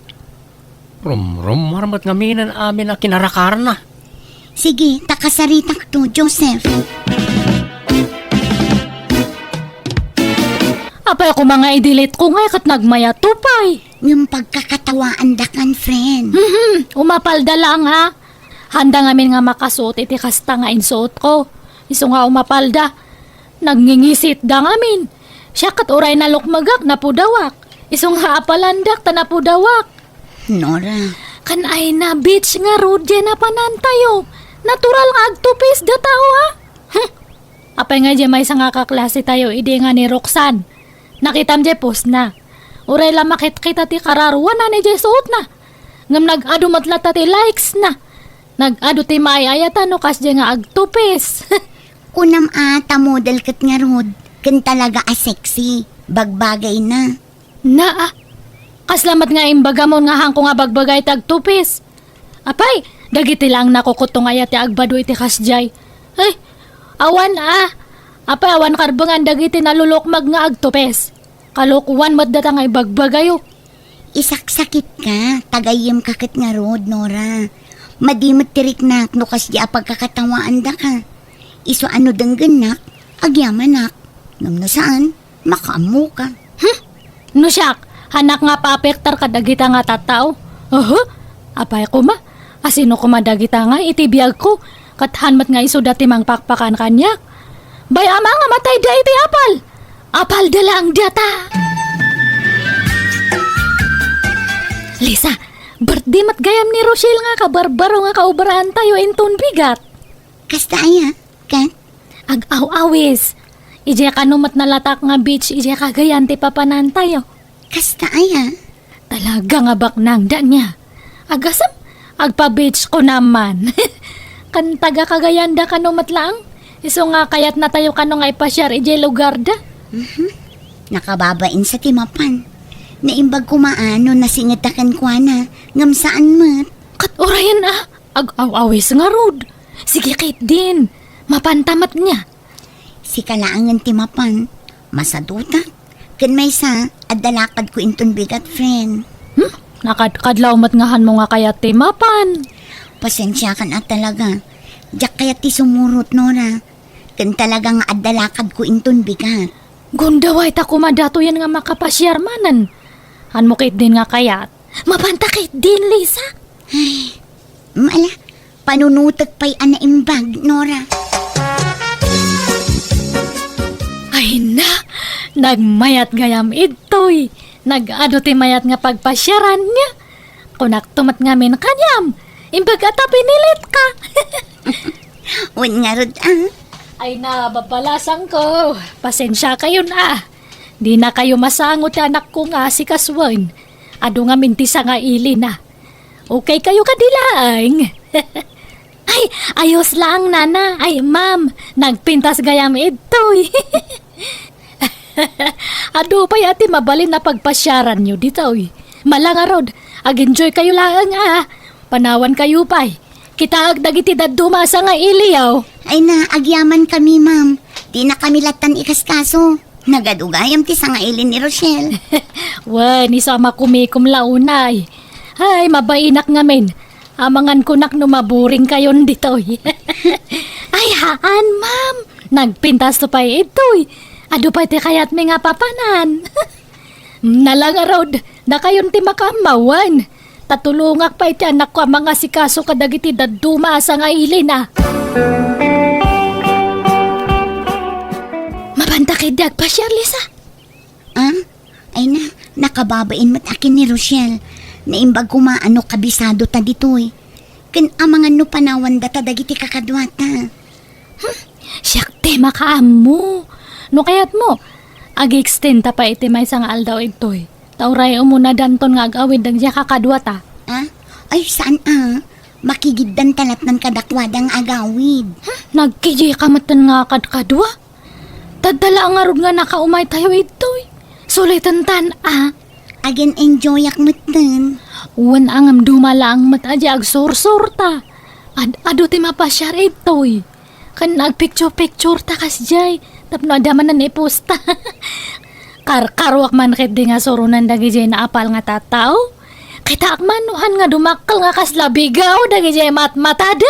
Rumrummar met ngaminen amin a kinarakarna. Sige, ta kasaritakto, Joseph. Apay, koma nga i-delete ko nga ket nagmayato pay. Ngem pagkakatawaandakan, friend. Mhm, umapalda laeng a. Handa ngamin nga makasuot iti kasta nga insuotko. Isu nga umapalda. Nagngingisitda ngamin. Siak ket uray nalukmegak, napudawak. Isu nga apalandak ta napudawak. Nora. Kan ay na, beach ngarud diay napanantayo. Natural nga agtupis da tao, ha? Huh. Apay nga diay maysa nga kaklase tayo idi nga ni Roxanne. Nakitam diay postna. Uray la makitkita ti kararuanan idiay suotna. Ngem nag-adu met latta ti likesna. Nag-adu ti maay-ayatan no kasdiay nga agtupis. Kunam a ta model ket ngarud, ken talaga a sexy, bagbagayna. Naa, kasla met nga imbagamon nga haanko nga bagbagay ti agtupis. Apay, dagiti laeng nakukutto nga aya ti agbado iti kasdiay. Ay, awan a. Apay, awan karbengan dagiti nalulukmag nga agtupes. Kalokoan met data nga ibagbagayo. Isaksakit ka, tagayem ka ket ngarud, Nora. Madi met ti riknak no kasdi a pagkakatawaandaka. Isu a no denggennak, agyamanak. Ngem no saan, makaammoka. Hmm? No siak, hanak nga paapektar kadagita nga tattao. Aha? Apay koma, asino koma dagita nga iti biagko, ket han met nga isuda ti mangpakpakan kaniak? Bay-am a nga matayda iti apal. Apalda laeng data. Lisa, birthday met gayam ni Rochelle nga kabarbaro nga kaobraantayo inton bigat. Kasta aya, ket? Ag-aw-awis. Idiay kano met nalatak nga beach idiay Cagayan ti papanantayo. Kasta aya? Talaga nga baknang, Dania. Agasem, agpa-beach ko naman. Kan taga Cagayan da kano met laeng. Isu nga kayatnatayo kano nga ipasiar idiay lugarda. Mhm. Nakababain sa ti mapan. Naimbag koma a no nasingedta kenkuana, ngem saan met. Ket urayen a, ag-aw-awis ngarud. Sige ketdin, mapanta met nia. Sika laengen ti mapan. Masadutak. Ken maysa, adda lakadko inton bigat, friend. Hmm? Nakadkadlaw met nga hanmo nga kayat ti mapan. Pasensiakan a talaga. Diak kayat ti sumurot, Nora. Ken talaga nga adda lakadko inton bigat. Gundaway ta koma datoyen nga makapasiar manen. Hanmo ketdin nga kayat. Mapanta ketdin, Lisa. Ay, mala, panunutek pay a naimbag, Nora. Ay na, nagmayat gayam idtoy. Nag-adu ti mayat nga pagpasiaran niya. Kunakto met ngamin kaniam, imbag a ta pinilit ka. Wen ngarud, ah. Ay na, babalasang ko. Pasensia kayon, ah. Di na kayo masango ti anak ko nga asikasuen. Adu ngamin ti sangaili na. Okay kayo kadi laeng? Ay, ayos laeng, nana. Ay, ma'am, nagpintas gayam idtoy. Adu pay a ti mabalin a pagpasiaranyo ditoy. Mala ngarud, ag-enjoy kayo laeng, ah. Panawan kayo pay. Kitaek dagiti dadduma a sangailiyo. Ay na, agyaman kami, ma'am. Di na kami lattan ikaskaso. Nagadu gayam ti sangaili ni Rochelle. Wen, isu a makumikom la unay. Ay, mabainak ngamin. Amangan kunak no maburing kayon ditoy. Ay, haan, ma'am. Nagpintas to pay itoy. Adu pay ti kayatmi nga papanan. Nala ngarud, dakayon ti makaammawan. Ta tulongak pay ti anakko a mangasikaso kadagiti dadduma a sangailina. Mapanta ketdi agpasiar, Lisa? Ah? Ay na, nakababain met a ken ni Rochelle. Naimbag koma a no kabisado ta ditoy. Ken amangan no panawan data dagiti kakaduata. Hmm, siak ti makaammo. No kayatmo, ag-extend ta pay iti maysa nga aldaw idtoy. Ta uray umuna danton nga ag-awid dagiti kakaduata. Ah? Ay, saan a? Makigiddan ta lattan kadakuada nga agawid. Hmm, nagkijika metten nga kadkadua? Tadda la ngarud nga nakaumay tayo idtoy. Sulitantan a. Agin-enjoyak metten. Wen a ngem duma laeng met a di agsursurta. Ad-adu ti mapasiar idtoy. Ken agpicture-picture ta kasdiay. Tapno adda manen iposta. Karkaruak man ketdi nga suronen dagidiay naapal nga tattao. Kitaak man no han nga dumakkel nga kasla bigaw dagidiay matmatada.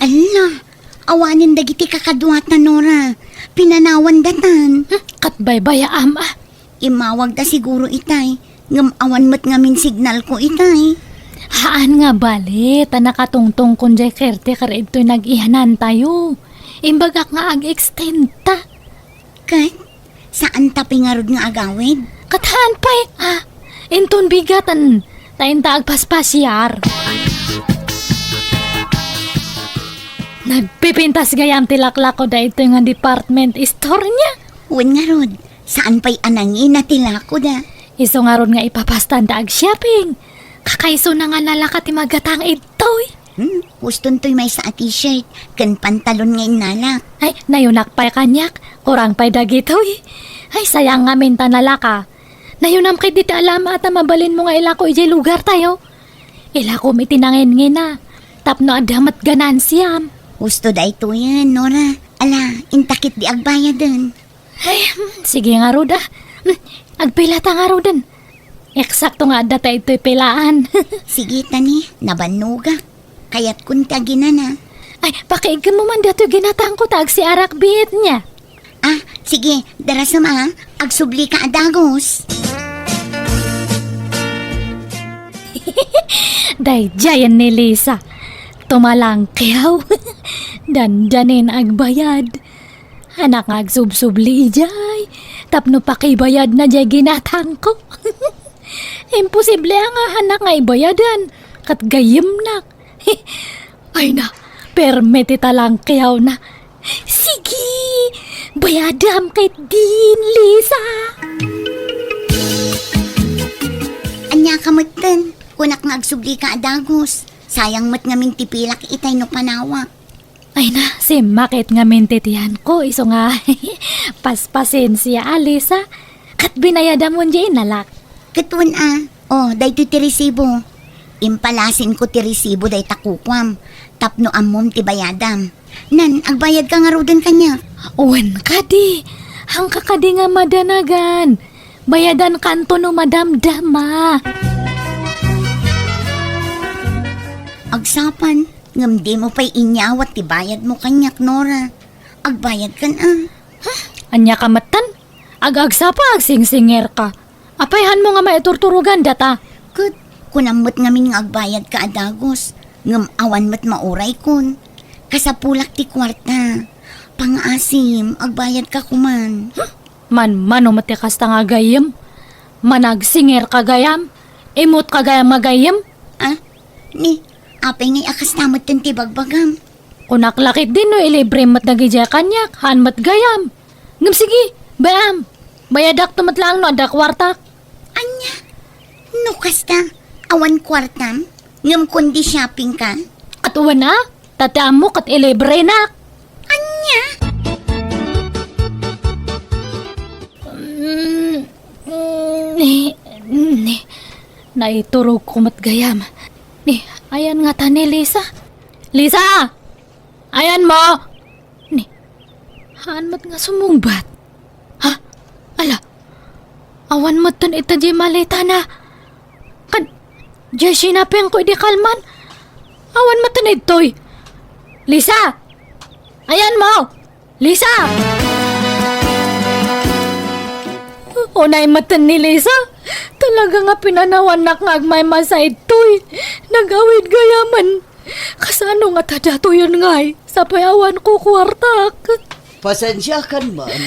Alla, awanen dagiti kakaduata, Nora. Pinanawan datan. Hmm, ket baybayaam a. Immawagda siguro itay, ngem awan met ngamin signal ko itay. Haan nga bale, ta nakatungtong kon jay caretaker idtoy nag-ihanantayo. Imbagak nga ag-extend ta. Ket, saan ta pay ngarud nga agawid? Ket haan pay, ah. Inton bigatan, ta inta agpaspasiar. Nagpipintas gayam ti laklako daytoy nga department store niya. Wen ngarud, saan pay a nangina ti lakoda? Isu ngarud nga ipapastanda ag-shopping. Kakaisuna nga nalaka ti magatang idtoy. Hmm, huston toy maysa a t-shirt ken pantalon nga innalak. Ay, nayunak pay kaniak. Kurang pay dagitoy. Ay, sayang ngamin ta nalaka. Nayunam ketdi ti alaem a ta mabalinmo nga ilako idiay lugartayo. Ilakom iti nangenngena, tapno adda met ganansiam. Husto daytoyen, Nora. Ala, inta ketdi agbayaden. Ay, sige ngarud, ah. Agpilata ngaruden. Eksakto nga adda ta ditoy pilaan. Sige, tani, nabannogak. Kayatkon ti aginana. Ay, pakiiggem man datoy ginatangko ta agsiarak biit niya. Ah, sige, darasem a, agsublika a dagus. Daydiayen ni Lisa. Tumalangkiaw. Dandanin agbayad. Anak nga agsubsubli idiay, tapno pakibayadna diay ginatangko. Imposible a nga anak nga ibayadan, ket gayyemnak. Ay na, permi ti talangkiawna. Sige, bayadam ketdin, Lisa. Ania ka metten, kunak nga agsublika a dagus. Sayang met ngamin ti pilak itay no panawak. Ay na, simmakit ngamin ti tiyanko, isu nga paspasensia, a, Lisa. Ket binayadamon diay inalak. Ket wen a, o, daytoy ti resibo. Impalasinko ti resibo dayta kukuam, tapno ammom ti bayadam. Nan, agbayadka ngaruden kaniak. Wen kadi, haanka kadi nga madanagan. Bayadankanto no madamdama. Agsapa, ngem dimo pay inyawat ti bayadmo kaniak, Nora. Agbayadkan a. Ania ka metten? Ag-agsapa, agsingsingerka. Apay, haanmo nga maiturturogan data? Ket kunam met ngamin nga agbayadka a dagus, ngem awan met mauraykon. Kasapulak ti kuarta. Pangaasim, agbayadka koman. Manmano met ti kasta nga gayyem? Managsingerka gayam? Immotka gayam nga gayyem? Ah, ni, apay ngay a kasta metten ti bagbagam? Kunak la ketdin no ilibrem met dagidiay kaniak, haan met gayam. Ngem sige, bay-am. Bayadakto met laeng no adda kuartak. Ania? No kasta, awan kuartam? Ngem kundi shoppingka? Ket wen a, ta ti ammo ket ilibrenak. Ania? Mm, mm, ni, ni, naiturogko met gayam. Ni, ayan ngata ni Lisa. Lisa! Ayanmo! Ni, haan met nga sumungbat. Ha? Ala, awan metten ita diay maletana. Kan, diay sinapengko idi kalman. Awan metten idtoy. Lisa! Ayanmo! Lisa! Unay metten ni Lisa. Talaga nga pinanawannak nga agmaymasa idtoy. Nag-awid gayamen. Kasano ngata datoyen ngay? Sapay awan ko kuartak. Pasensiakan man,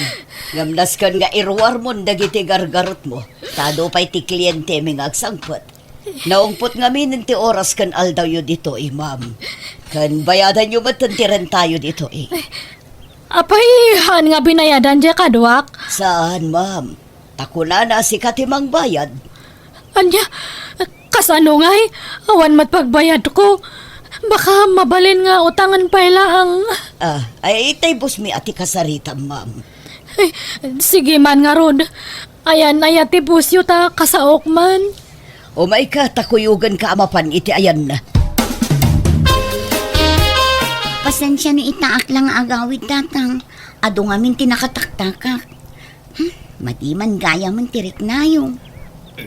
ngem nasken nga iruarmon dagiti gargarotmo, ta adu pay ti klientemi nga agsangpet. Naungpot ngamin ti oras ken aldawyo ditoy, ma'am. Ken bayadanyo met ti rentayo ditoy. Apay, haan nga binayadan diay kaduak? Saan, ma'am. Ta kunana a sika ti mangbayad. Ania? Kasano ngay? Awan met pagbayadko. Baka mabalin nga utangen pay laeng. Ah, ay, itay busmi a ti kasaritam, ma'am. Ay, sige man ngarud. Ayan aya ti busyo ta kasaok man. Umayka, ta kuyogenka a mapan iti ayanna. Pasensia no itaak la nga agawid, Tatang. Adu ngamin ti nakataktakak. Hmm, madi man gayamen ti riknayo.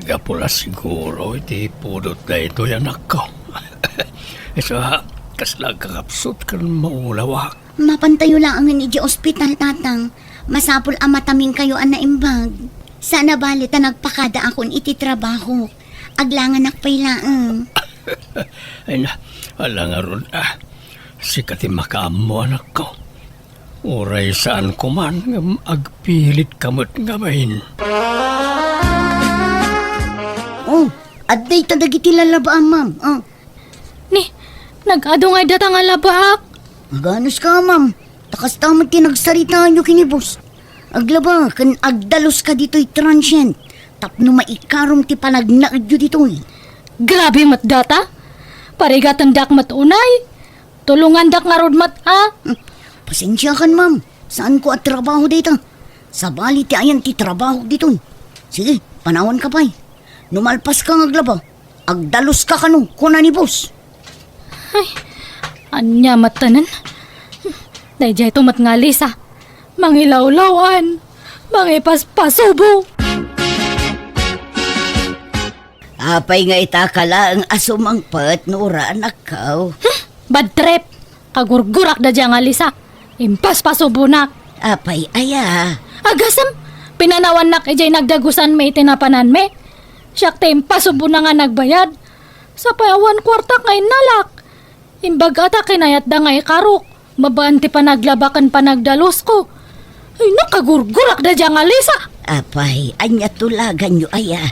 Gapu la siguro iti pudot daytoy, anakko. Isu a, kasla agkakapsut ken maulawak. Mapantayo laengen idiay ospital, Tatang. Masapul a mataminkayo a naimbag. Saan a bale ta nagpakadaakon iti trabahok. Aglanganak pay laeng. Ay na, ala ngarud a. Sika ti makaammo, anakko. Uray saanko man, ngem agpilitka met ngamin. Oh, adda ita dagiti lalabaam, ma'am. Oh. Ni, nag-adu ngay data nga labaak? Aganuska, ma'am. Ta kasta met ti nagsaritayo ken ni boss. Aglaba ken agdaluska ditoy transient tapno maikarom ti panagnaedyo ditoy. Grabe met data! Parigatendak met unay. Tulongandak ngarud met a. Hmm. Pasensiakan, ma'am. Saanko a trabaho dayta. Sabali ti ayan ti trabahok ditoy. Sige, Panawanka pay. No malpaska nga aglaba, agdaluska kano, kuna ni boss. Ay, ania met tanen? Daydiay to met nga Lisa. Mangilawlaw-an, mangipaspasubo. Apay nga itaka laeng a sumangpet, Nora, anakko? Hmm, bad trip. Kagurgurak daydiay nga Lisa. Impaspasubonak. Apay aya? Agasem, pinanawannak idiay nagdagusanmi iti napananmi. Siak ti impasubona nga nagbayad. Sapay awan kuartak nga innalak. Imbag-a ta kinayatda nga ikarok babaen ti panaglaba ken panagdalusko. Ay, nakagurgurak daydiay nga Lisa. Apay, ania tulaganyo aya?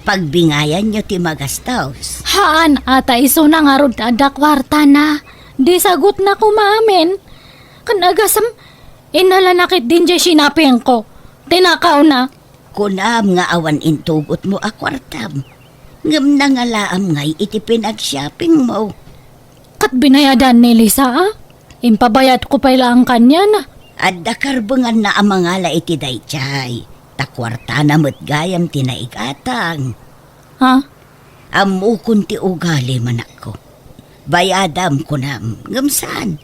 Pagbingayanyo ti magastos. Haan, a ta isuna ngarud ti adda kuartana. Di sagutna koma amin. Ken agasem, innalanak iti diay sinapingko. Tinakawna. Kunam nga awan intugotmo a kuartam, ngem nangalaam ngay iti pinagshoppingmo. Ket binayadan ni Lisa, a? Impabayadko pay laeng kaniana. Adda karbenganna a mangala iti daydiay, ta kuartana met gayam ti naigatang. Ha? Ammokon ti ugalim, anakko. Bayadam, kunam, ngem saan.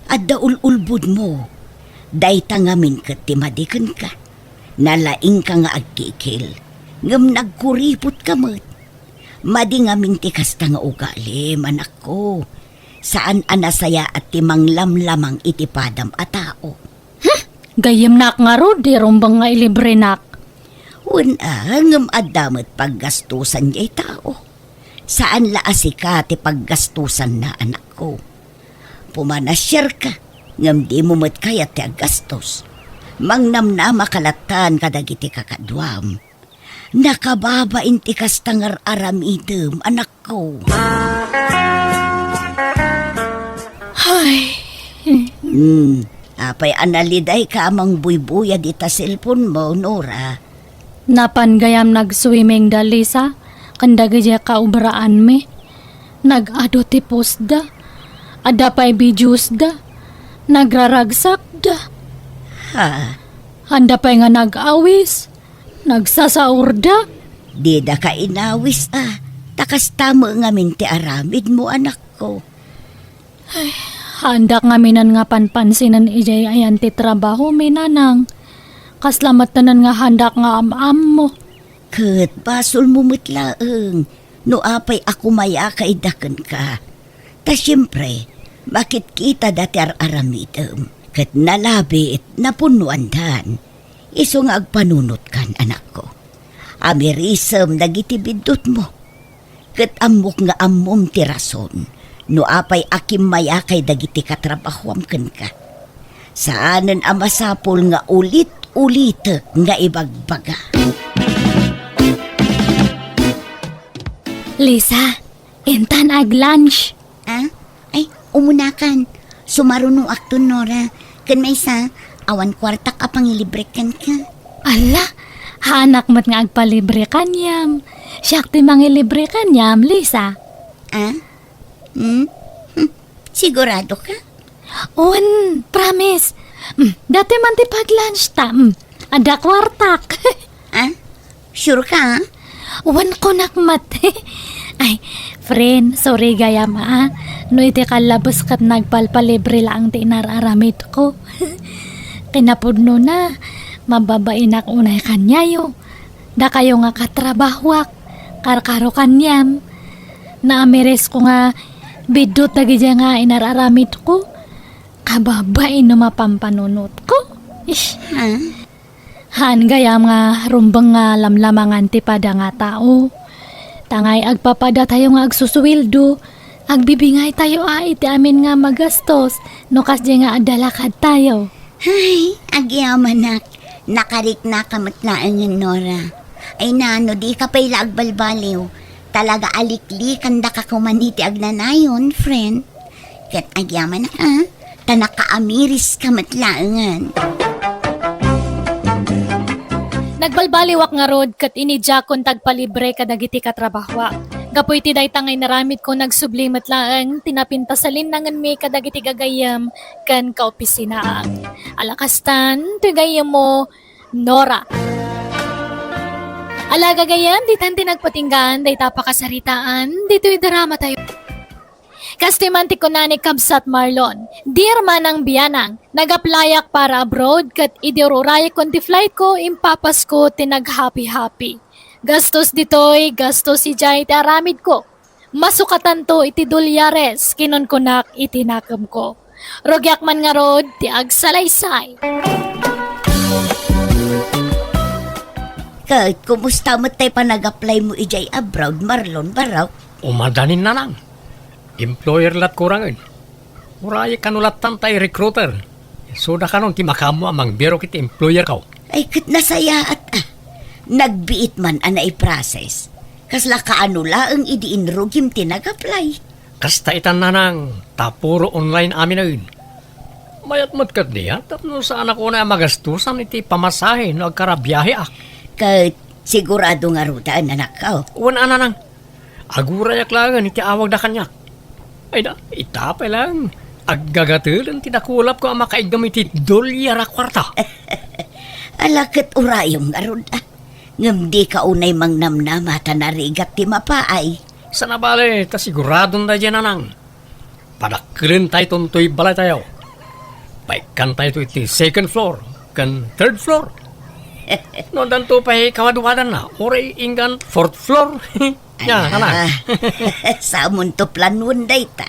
Adda ul-ulbodmo. Dayta ngamin ket ti madi kenka. Nalaingka nga agkikil, ngem nagkuripotka met. Madi ngamin ti kasta nga ugalim, anakko. Saan a nasayaat ti manglamlamang iti padam a tao. Hmm? Gayyemnak ngarud ti rumbeng nga ilibrenak. Wen a, ngem adda met paggastosan diay tao. Saan la a sika ti paggastosanna, anakko. Pumanasiarka, ngem dimo met kayat ti aggastos. Mangnamnamaka lattan kadagiti kakaduam. Nakababain ti kasta nga ar-aramidem, anakko. Ay. Hmm, apay a nalidayka a mangbuybuyad ita cellphone mo, Nora? Napan gayam nag-swimming da Lisa, ken dagidiay kaubraanmi. Nag-adu ti postda. Adda pay videosda. Nagraragsakda. Ha? Anda pay nga nag-awis. Nagsasaurda. Didaka inawis a. Ta kasta met ngamin ti aramidmo, anakko. Ay, haandak ngaminen nga panpansinen idiay ayan ti trabahomi, nanang. Kasla metten nga haandak nga am-ammo. Ket basolmo met laeng no apay a kumayaka ida kenka. Ta siempre, makitkitada ti ar-aramidem, ket nalabit, napunnoandan. Isu nga agpanunotkan, anakko. Amirisem dagiti biddutmo. Ket ammok nga ammom ti rason no apay a kimmayakay dagiti katrabahoam kenka. Saanen a masapul nga ulit-ulitek nga ibagbaga. Lisa, intan ag-lunch. Ah? Ay, umunakan. Sumarunoakton, Nora. Ken maysa, awan kuartak a pangilibre kenka. Ala, haanak met nga agpalibre kaniam. Siak ti mangilibre kaniam, Lisa. Ah? Hmm? Hmm. Sigurado ka? Wen, promise. Hmm, datoy man ti pag-lunch ta. Hmm, adda kuartak. Ah? Sure ka, ah? Wen, kunak met. Ay, friend, sorry gayam, ah. No iti kallabes ket nagpalpalibre laeng ti inar-aramidko. Kinapudnona, mababainak unay kaniayo. Dakayo nga katrabahoak, karkaro kaniam. Naamirisko nga biddut dagidiay nga inar-aramidko. Kababain no mapampanunotko. Ish. Ha? Haan gayam nga rumbeng nga lamlamangan ti pada nga tao. Tangay agpapadatayo nga agsusueldo, agbibingaytayo a iti amin nga magastos no kasdiay nga adda lakadtayo. Ay, agyamanak. Nakariknaka met laengen, Nora. Ay na, no dika pay la agbalbaliw. Talaga a liklikandaka koman iti agnanayon, friend. Ket agyamanak, a, ta nakaamiriska met laengen. Nagbalbaliwak ngarud ket inidiakon ti agpalibre kadagiti katrabahoak. Gapu iti dayta nga inaramidko, nagsubli met laeng ti napintas a linnangenmi kadagiti gagayyem ken kaopisinaak. Ala kastan, ti gayyemmo, Nora. Ala gagayyem, ditan ti nagpatinggaan dayta pakasaritaan ditoy drama tayo. Kastoy man ti kuna ni Kabsat Marlon, "Dear Manang Bianang, nag-applyak para abroad ket idi ururayekkon ti flight ko, impapasko ti naghapi-hapi. Gastos ditoy, gastos idiay ti aramid ko. Masukatanto iti dolyares," kinunkunak iti nakemko. Rugiak man ngarud ti agsalaysay. Ket kumusta met tay panag-apply mo idiay abroad, Marlon, barok? Umadanin, nanang. Employer lat kurangen. Uray kano lattan tay recruiter. Isuda kanon ti makaammo a mangbirok iti employer ko. Ay, ket nasayaat, ah. Nagbiit man a naiprocess. Kasla kaano laeng idi inrugim ti nag-apply? Kasta itan, nanang, ta puro online aminen. Mayat met ket diay tapno saanak unay a magastosan iti pamasahe no agkarabiaheak. Ket sigurado ngaruden, anakko? Wen a, nanang. Agurayak laengen iti awagda kaniak. Ay da, ita pay laeng. Aggagatelen ti dakulapko a makaiggam iti dolyar a kuarta. Ala ket urayom ngarud, ah. Ngem dika unay mangnamnama ta narigat ti mapaay. Saan a bale, ta siguradon daydiay, nanang. Padakkelentayton toy balaytayo. Paikkantayto iti second floor ken third floor. No addanto pay kawadwadanna, uray inggan fourth floor. Ania, nanang. Samonto planuon dayta.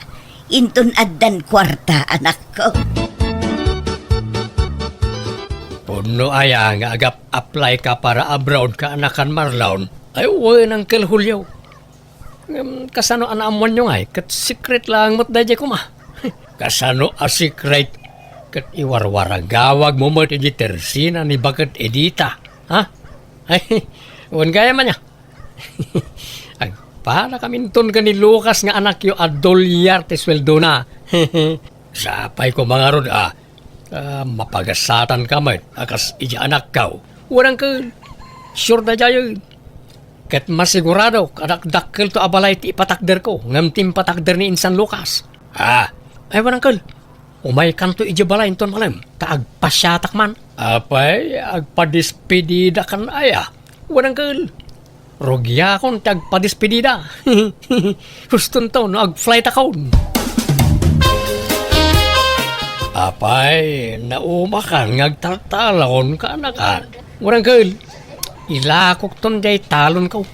Inton addan kuarta, anakko. Pudno aya nga agap-apply ka para abroad ka, anakan Marlon? Ay, wen, Uncle Julio. Ngem kasano a naammoanyo ngay ket secret laeng met daydiay koma? Kasano a secret? Ket iwarwaragawagmo met iti tersina ni Baket Edita, ha? Ay, wen gayam ania? Agpadakaminton ken ni Lucas nga anakyo a dolyar ti sueldona. Sapay koma ngarud a, a, mapagasatanka met a kas idi anakko. Wen, uncle, sure daydiay. Ket masiguradok a dakdakkelto a balay ti ipatakderko ngem ti impatakder ni insan Lucas. Ah, ay, wen, uncle. Umaykanto idiay balay inton malem, ta agpasiatak man. Apay, agpadespedidakan aya? Wen, uncle. Rugiakon ti agpadespedida. Hustonto no agflightakon. Apay, naumakan nga agtaltalon ka, anakan. Wen, uncle. Ilakokton diay talonko.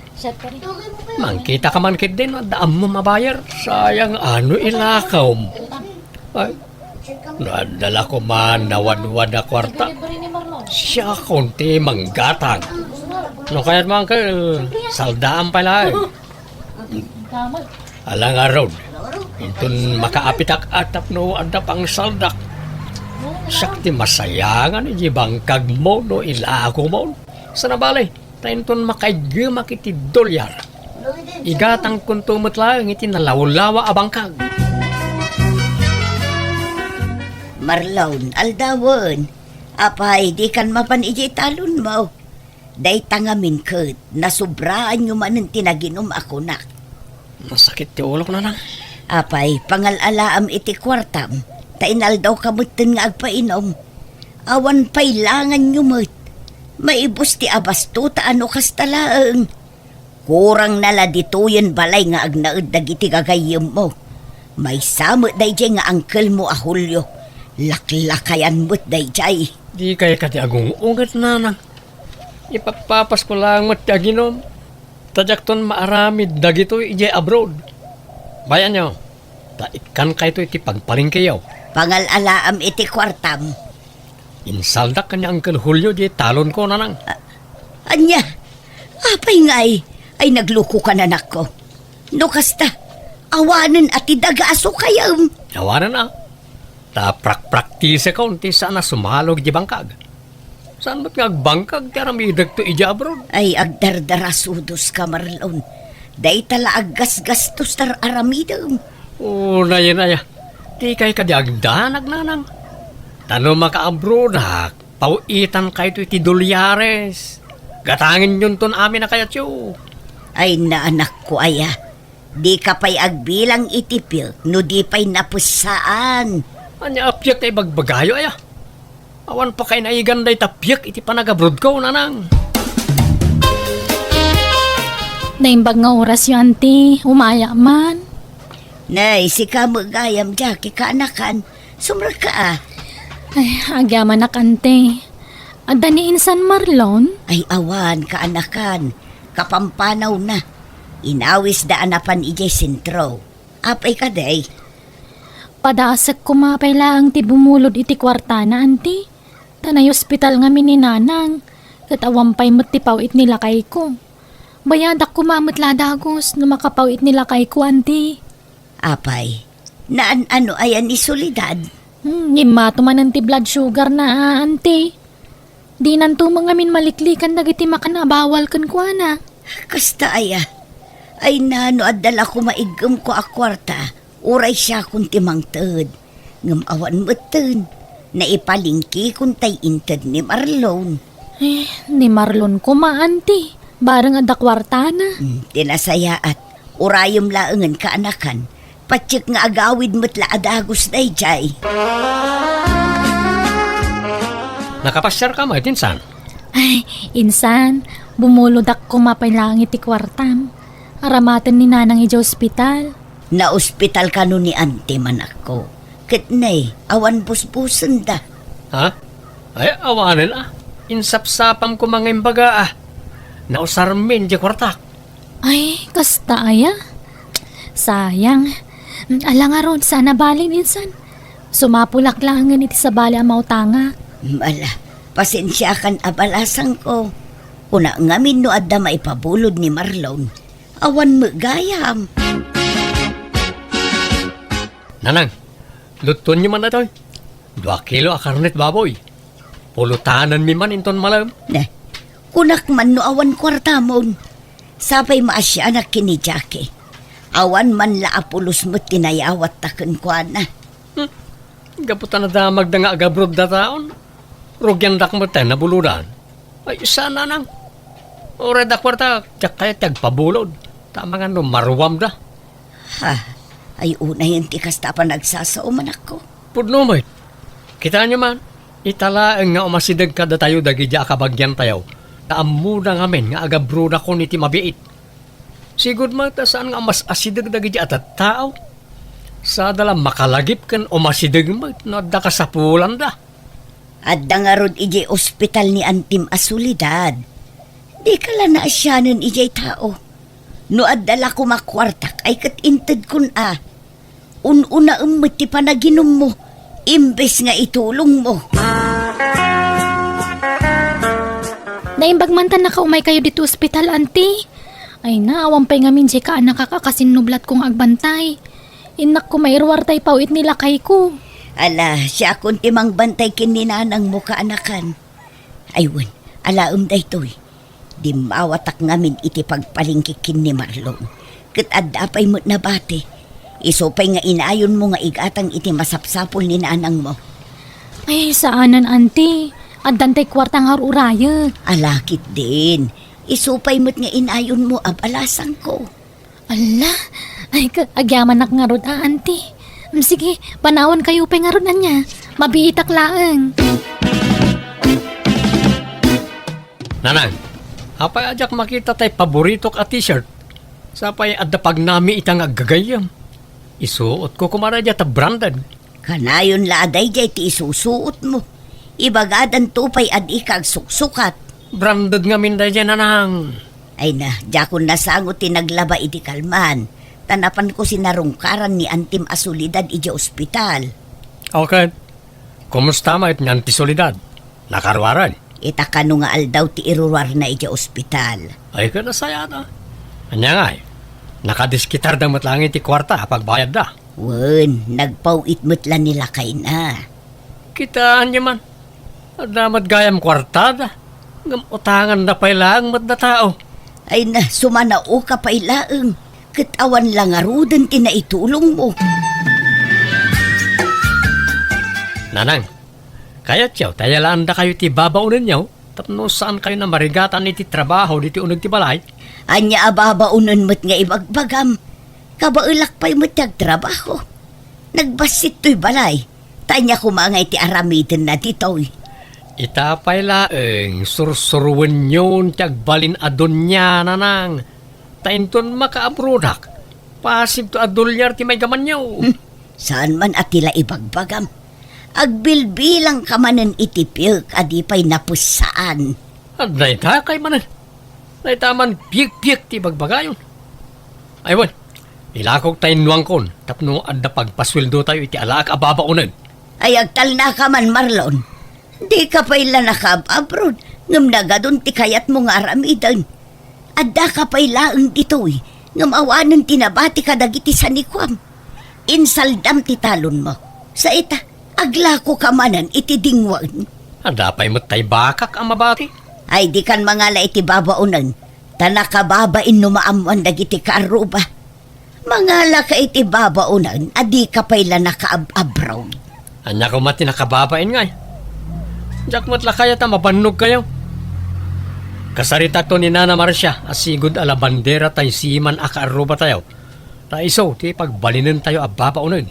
Mangkitaka man ketdi no adda ammom a buyer. Sayang a no ilakom. Ay, no adda la koma nawadwad a kuarta, siakon ti manggatang. No kayatmo, uncle, saldaam pay laeng. Ala ngarud, inton makaapitak a tapno adda pangsaldak, siak ti masayangan iti bangkagmo no ilakomon. Saan a bale, ta inton makaiggemak iti dolyar, igatangkonto met laeng iti nalawlawa a bangkag. Marlon, aldawen. Apay, dikan mapan idiay talonmo? Dayta ngamin ket, nasobraanyo manen ti naginum a kunak. Nasakit ti ulok, nanang. Apay, pangal-alaam iti kuartam, ta inaldawka metten nga agpainom. Awan pay langanyo met. Maibus ti abasto ta no kasta laeng. Kurangna la ditoyen balay nga agnaed dagiti gagayyemmo. Maysa met daydiay nga angkelmo a Julio. Laklakayan met daydiay. Dikay kadi agung-unget, nanang. Ipappapasko laeng met ti aginum. Ta diakton maaramid dagitoy idiay abroad. Bayanyo, ta ikkankayto iti pagpalengkeyo. Pangal-alaam iti kuartam. Insaldak ken ni Uncle Julio diay talonko, nanang. A-, ania? Apay ngay? Ay, naglukokan, anakko. No kasta, awanen a ti daga a sukayem. Awanen a. Ta prakpraktisekon ti saan a sumalog iti bangkag. Saan met nga agbangkag ti aramidekto idiay abroad? Ay, agdardarasudoska, Marlon. Dayta la aggasgastos ti ar-aramidem. O, naya, naya. Dikay kadi agdanag, nanang. Ta no makaabroadak, paw-itankayto iti dolyares. Gatangenyonton amin a kayatyo. Ay, naanakko aya. Dika pay agbilang iti piek no di pay napessaan. Ania a piek nga ibagbagayo aya? Awan pakainaigan dayta piek iti panagabrodko, nanang. Naimbag nga orasyo, anti. Umaya man. Nay, sika met gayam, Jackie, kaanakan. Sumrekka, a. Ay, agyamanak, anti. Adda ni insan Marlon? Ay, awan, kaanakan. Kapampanawna. Inawisda a napan idiay sentro. Apay kadi? Padaasek koma pay laeng ti bumulod iti kuartana, anti. Ta naiospital ngamin ni nanang, ket awan pay met ti paw-it ni lakayko. Bayadak koma met la a dagus no makapaw-it ni lakayko, anti. Apay, naan-ano aya ni Soledad? Hmm, ngimmato manen ti blood sugar na, anti. Dinanto met ngamin maliklikan dagiti makan a bawal kenkuana. Kasta aya? Ay na, no adda la koma iggemko a kuarta, uray siakon ti mangted. Ngem awan metten, naipalingkikon tay inted ni Marlon. Eh, ni Marlon koma, anti. Bareng adda kuartana. Hmm, ti nasayaat. Urayem laengen kaanakan. Patiek nga agawid met la a dagus daydiay. Nakapasiarka met, insan? Ay, insan, bumulodak koma pay laeng iti kuartam. Aramaten ni nanang idiay ospital. Naospital kano ni anti, manakko? Ket ne, awan busbusenda. Ha? Ay, awanen a. Insapsapam koma nga imbaga a. Nausarmin diay kuartak. Ay, kasta aya? Sayang. Ala ngarud, saan a bale, insan. Sumapulak laengen iti sabali a mautangak. Ala, pasensiakan a balasangko. Kuna ngamin no adda maipabulod ni Marlon. Awan met gayam. Nanang, luttuenyo man daytoy. Dua kilo a karnet baboy. Pulotanenmi man inton malem. Ne, kunak man no awan kuartamon. Sapay maasianak ken ni Jackie. Awan man la a pulos met ti nayawatta kenkuana. Hmm. Gapu ta nadamagda nga agabrodda taon, rugiandak met ta nabulodan. Ay, saan, nanang. Uray adda kuarta, diak kayat ti agpabulod. Ta amangan no maruamda. Ha, ay unayen ti kasta a panagsasao, manakko. Pudno met. Kitaenyo man, ita laeng nga umasideg kadatayo dagidi a kabagiantayo, ta ammoda ngamin nga agabrodakon iti mabiit. Sigud met ta saan nga umas-asideg dagidi a tattao. Sada la makalagip ken umasideg met no adda kasapulanda. Adda ngarud idiay ospital ni antim a Soledad. Dika la naasianen idiay tao. No adda la koma kuartak ay ket intedkon a. Un-unaem met ti panaginummo, imbes nga itulongmo. Naimbag man ta nakaumaykayo ditoy ospital, anti. Ay na, awan pay ngamin diay kaanakak a kasinnublatko nga agbantay. Innak koma iruar tay paw-it ni lakayko. Ala, siakon ti mangbantay ken ni nanangmo kaanakan. Ay wen, alaem daytoy. Dimmawatak ngamin iti pagpalingki ken ni Marlon. Ket adda pay met nabati. Isu pay nga inayonmo nga igatang iti masapsapul ni nanangmo. Ay, saanen, anti. Addan tay kuarta nga ar-urayek. Ala ketdin. Isu pay met nga inayonmo a balasangko. Ala, ay, ka-, agyamanak ngarud a, anti. Mm, sige, panawankayo pay ngarud ania. Mabiitak laeng. Nanang, apay a diak makita tay paboritok a t-shirt? Sapay adda pagnami ita nga aggagayyem. Isuotko koma daydiay ta branded. Kanayon la a daydiay ti isusuotmo. Ibagadanto pay a dika agsuksukat. Branded ngamin daydiay, nanang. Ay na, diakon nasango ti naglaba iti kalman, ta napanko sinarungkaran ni antim a Soledad idiay ospital. Okay. Kumusta met ni Auntie Soledad? Nakaruaren? Ita kano nga aldaw ti iruruarna idiay ospital. Ay, ket nasayaat a. Ania ngay? Nakadisketarda met laeng iti kuarta a pagbayadda. Wen, nagpaw-it met la ni lakayna. Kitaenyo man. Adda met gayam kuartada. Ngem utanganda pay laeng met datao. Ay na, sumanaoka pay laeng. Ket awan la ngaruden ti naitulongmo. Nanang, kayatyo ta iyalaandakayo ti babaonenyo tapno saankayon a marigatan iti trabaho ditoy uneg ti balay? Ania a babaonen met nga ibagbagam? Kabaelak pay met ti agtrabaho. Nagbassit toy balay. Ta ania koma nga iti aramidenna ditoy? Ita pay laeng, sursuroenyon ti agbalin a donia, nanang. Ta inton makaabroadak, pasigto a dolyar ti maigamanyo. Hmm, saan man a ti la ibagbagam. Agbilbilangka manen iti piek a di pay napessaan. Adda ita kay manen. Dayta man piekpiek ti ibagbagayon. Ay, wen, ilakok ta innuangkon tapno adda pagpasueldotayo iti alaak a babaonen. Ay, agtalnaka man, Marlon. Dika pay la nakaab-abroad, ngem nagadun ti kayatmo nga aramiden. Addaka pay laeng ditoy, ngem awanen ti nabati kadagiti sanikuam. Insaldam ti talonmo. Sa ita, aglakoka manen iti dingwen. Adda pay met tay bakak a mabati. Ay, dikan mangala iti babaonen, ta nakababain no maammoan dagiti kaarruba. Mangalaka iti babaonen a dika pay la nakaab-abroad. Ania koma ti nakababain ngay? Diak met la kayat a mabannogkayo. Kasaritakto ni Nana Marcia a sigud a labandera tay siman a kaarrubatayo. Ta isu ti pagbalinentayo a babaonen.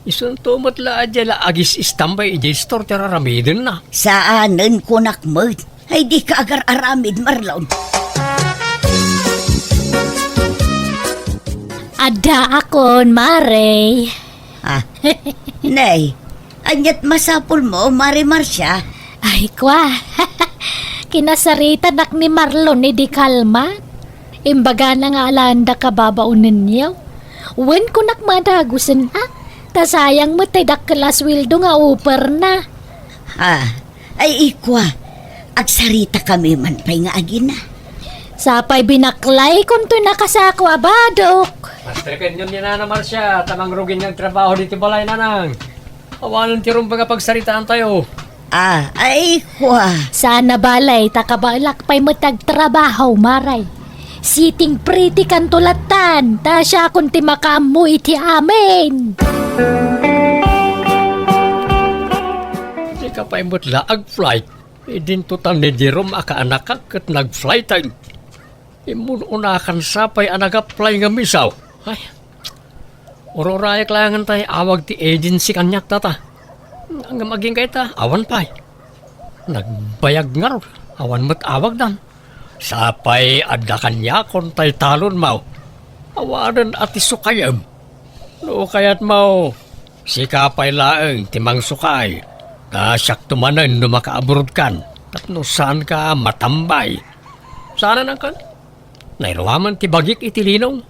Isunto met la a diay la agis-istambay idiay istor ti raramidenna. Saanen, kunak met. Ay, dika agar-aramid, Marlon. Addaakon, Mare. Ah, nay, aniat masapulmo, Mare Marcia? Ay, kwa. Kinasaritanak ni Marlon idi kalman. Imbagana nga alaenda kababaonenyo. Wen, kunak, madagusen, ha? Ta sayang met tay dakkel a sueldo nga uperna. Ah, ay, ikwa, agsaritakami man pay nga agina. Sapay binaklaykon toy nakasako a badok. Pastrikenyon ni Nana Marcia, ta mangrugin nga agtrabaho ditoy balay, nanang. Awanen ti rumbeng a pagsaritaantayo. Ah, ay, kwa. Sana balay, ta kabaelak pay met agtrabaho, Mare. Sitting pretty kanto lattan, ta siakon ti makaammo iti amin. Dika pay met la agflight. Idinto tan ni Jerome a kaanakak ket nagflighten. Immun-unakan sapay a nagapplay nga misaw. Ay, ururayak laengen tay awag ti agency kaniak data. Ngem agingga ita, awan pay. Nagbayag ngarud, awan met awagdan. Sapay adda kaniakon tay talonmo. Awanen a ti sukayem. No kayatmo, sika pay laeng ti mangsukay. Ta siakto manen no makaabrodkan, tapno saanka matambay. Saanen, Uncle? Nairuamen ti bagik iti linong.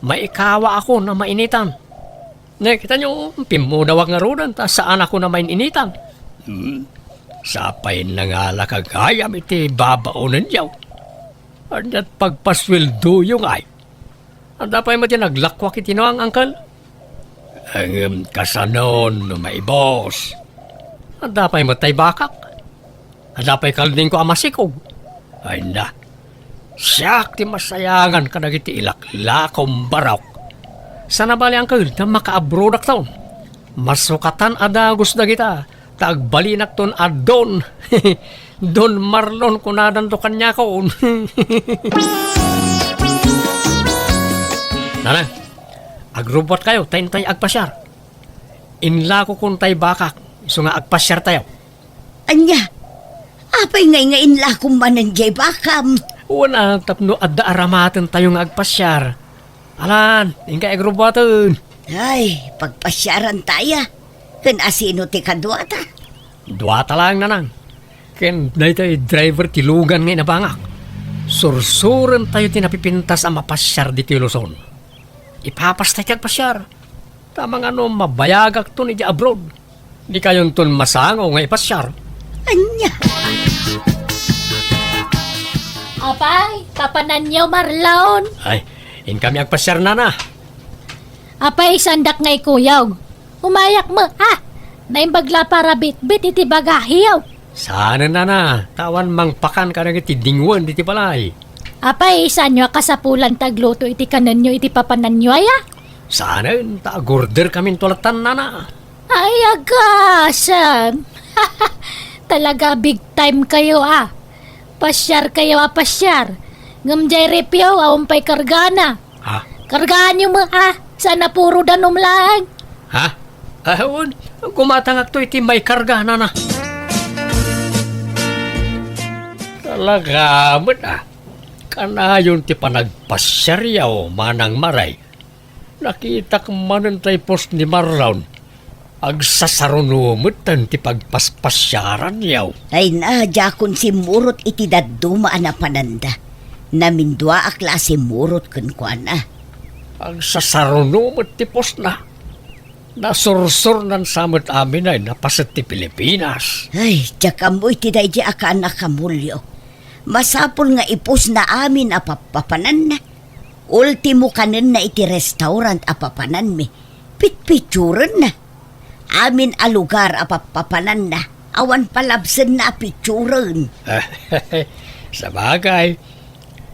Maikawaakon a mainitan. Ne, kitayo, pimmudawak ngaruden ta saanakon a main-initan. Hmm. Sapay nangalaka gayam iti babaonenyo. Aniat pagpasueldoyo ngay? Adda pay met ti naglakuak iti nuang, Uncle? Ngem kasanon no maibos? Adda pay met tay bakak? Adda pay kaldingko a masikog? Ay na, siak ti masayangan kadagiti ilaklakom barok. Sana bale, Uncle, ta makaabrodakton. Masukatan a dagus dagita, ta agbalinakton a Don. Don Marlon kunadanto kaniakon. Nana, agrubbuatkayo ta intay agpasiar. Inlakokon tay bakak, isu nga agpasiartayo. Ania? Apay ngay nga inlakom manen jay bakam? Wen a, tapno adda aramatentayo nga agpasiar. Alan, inka agrubbuaten. Ay, pagpasiarantaya. Ken asino ti kaduata? Duata laeng, nanang. Ken daytoy driver ti lugan nga inabangak. Sursurentayo ti napipintas a mapasiar ditoy Luzon. Ipapastay ti agpasiar. Ta mangano mabayagakton idiay abroad. Dikayonton masango nga ipasiar. Ania? Apay, papananyo, Marlon? Ay, inkami agpasiar, nana. Apay, sandak nga ikuyog. Umayak met, ah! Naimbag la para bitbit iti bagahiyo. Saanen, nana, ta awan mangpakan kadagiti dingwen diti balay. Apay, saanyo a kasapulan ta agluto iti kanenyo iti papananyo aya? Saanen, ta agorder kaminto lattan, nana. Ay, agasem! Talaga big time kayo, ah. Pasiar kayo a pasiar. Ngem jay refyo, awan pay kargana. Ha? Kargaanyo met, ah. Saan a puro danom laeng. Ha? Awan, gumatangakto iti maikarga, nana. Talaga met, ah. Kanayon ti panagpasiaryo, Manang Mare. Nakitak manen tay post ni Marlon. Agsasaruno metten ti pagpaspasiaranyo. Ay na, diakon simmurot iti dadduma a napananda. Naminduaak la a simmurot kenkuana. Agsasaruno met ti postna. Nasursurnan sa met amin ay napaset ti Pilipinas. Ay, diak ammo iti daydi a kaannak a Mulyo. Masapul nga ipusna amin a pappapananna. Ultimo kanenna iti restaurant a papananmi, pitpitsurenna. Amin a lugar a pappapananna, awan palabsenna a pitsuren. Sabagay,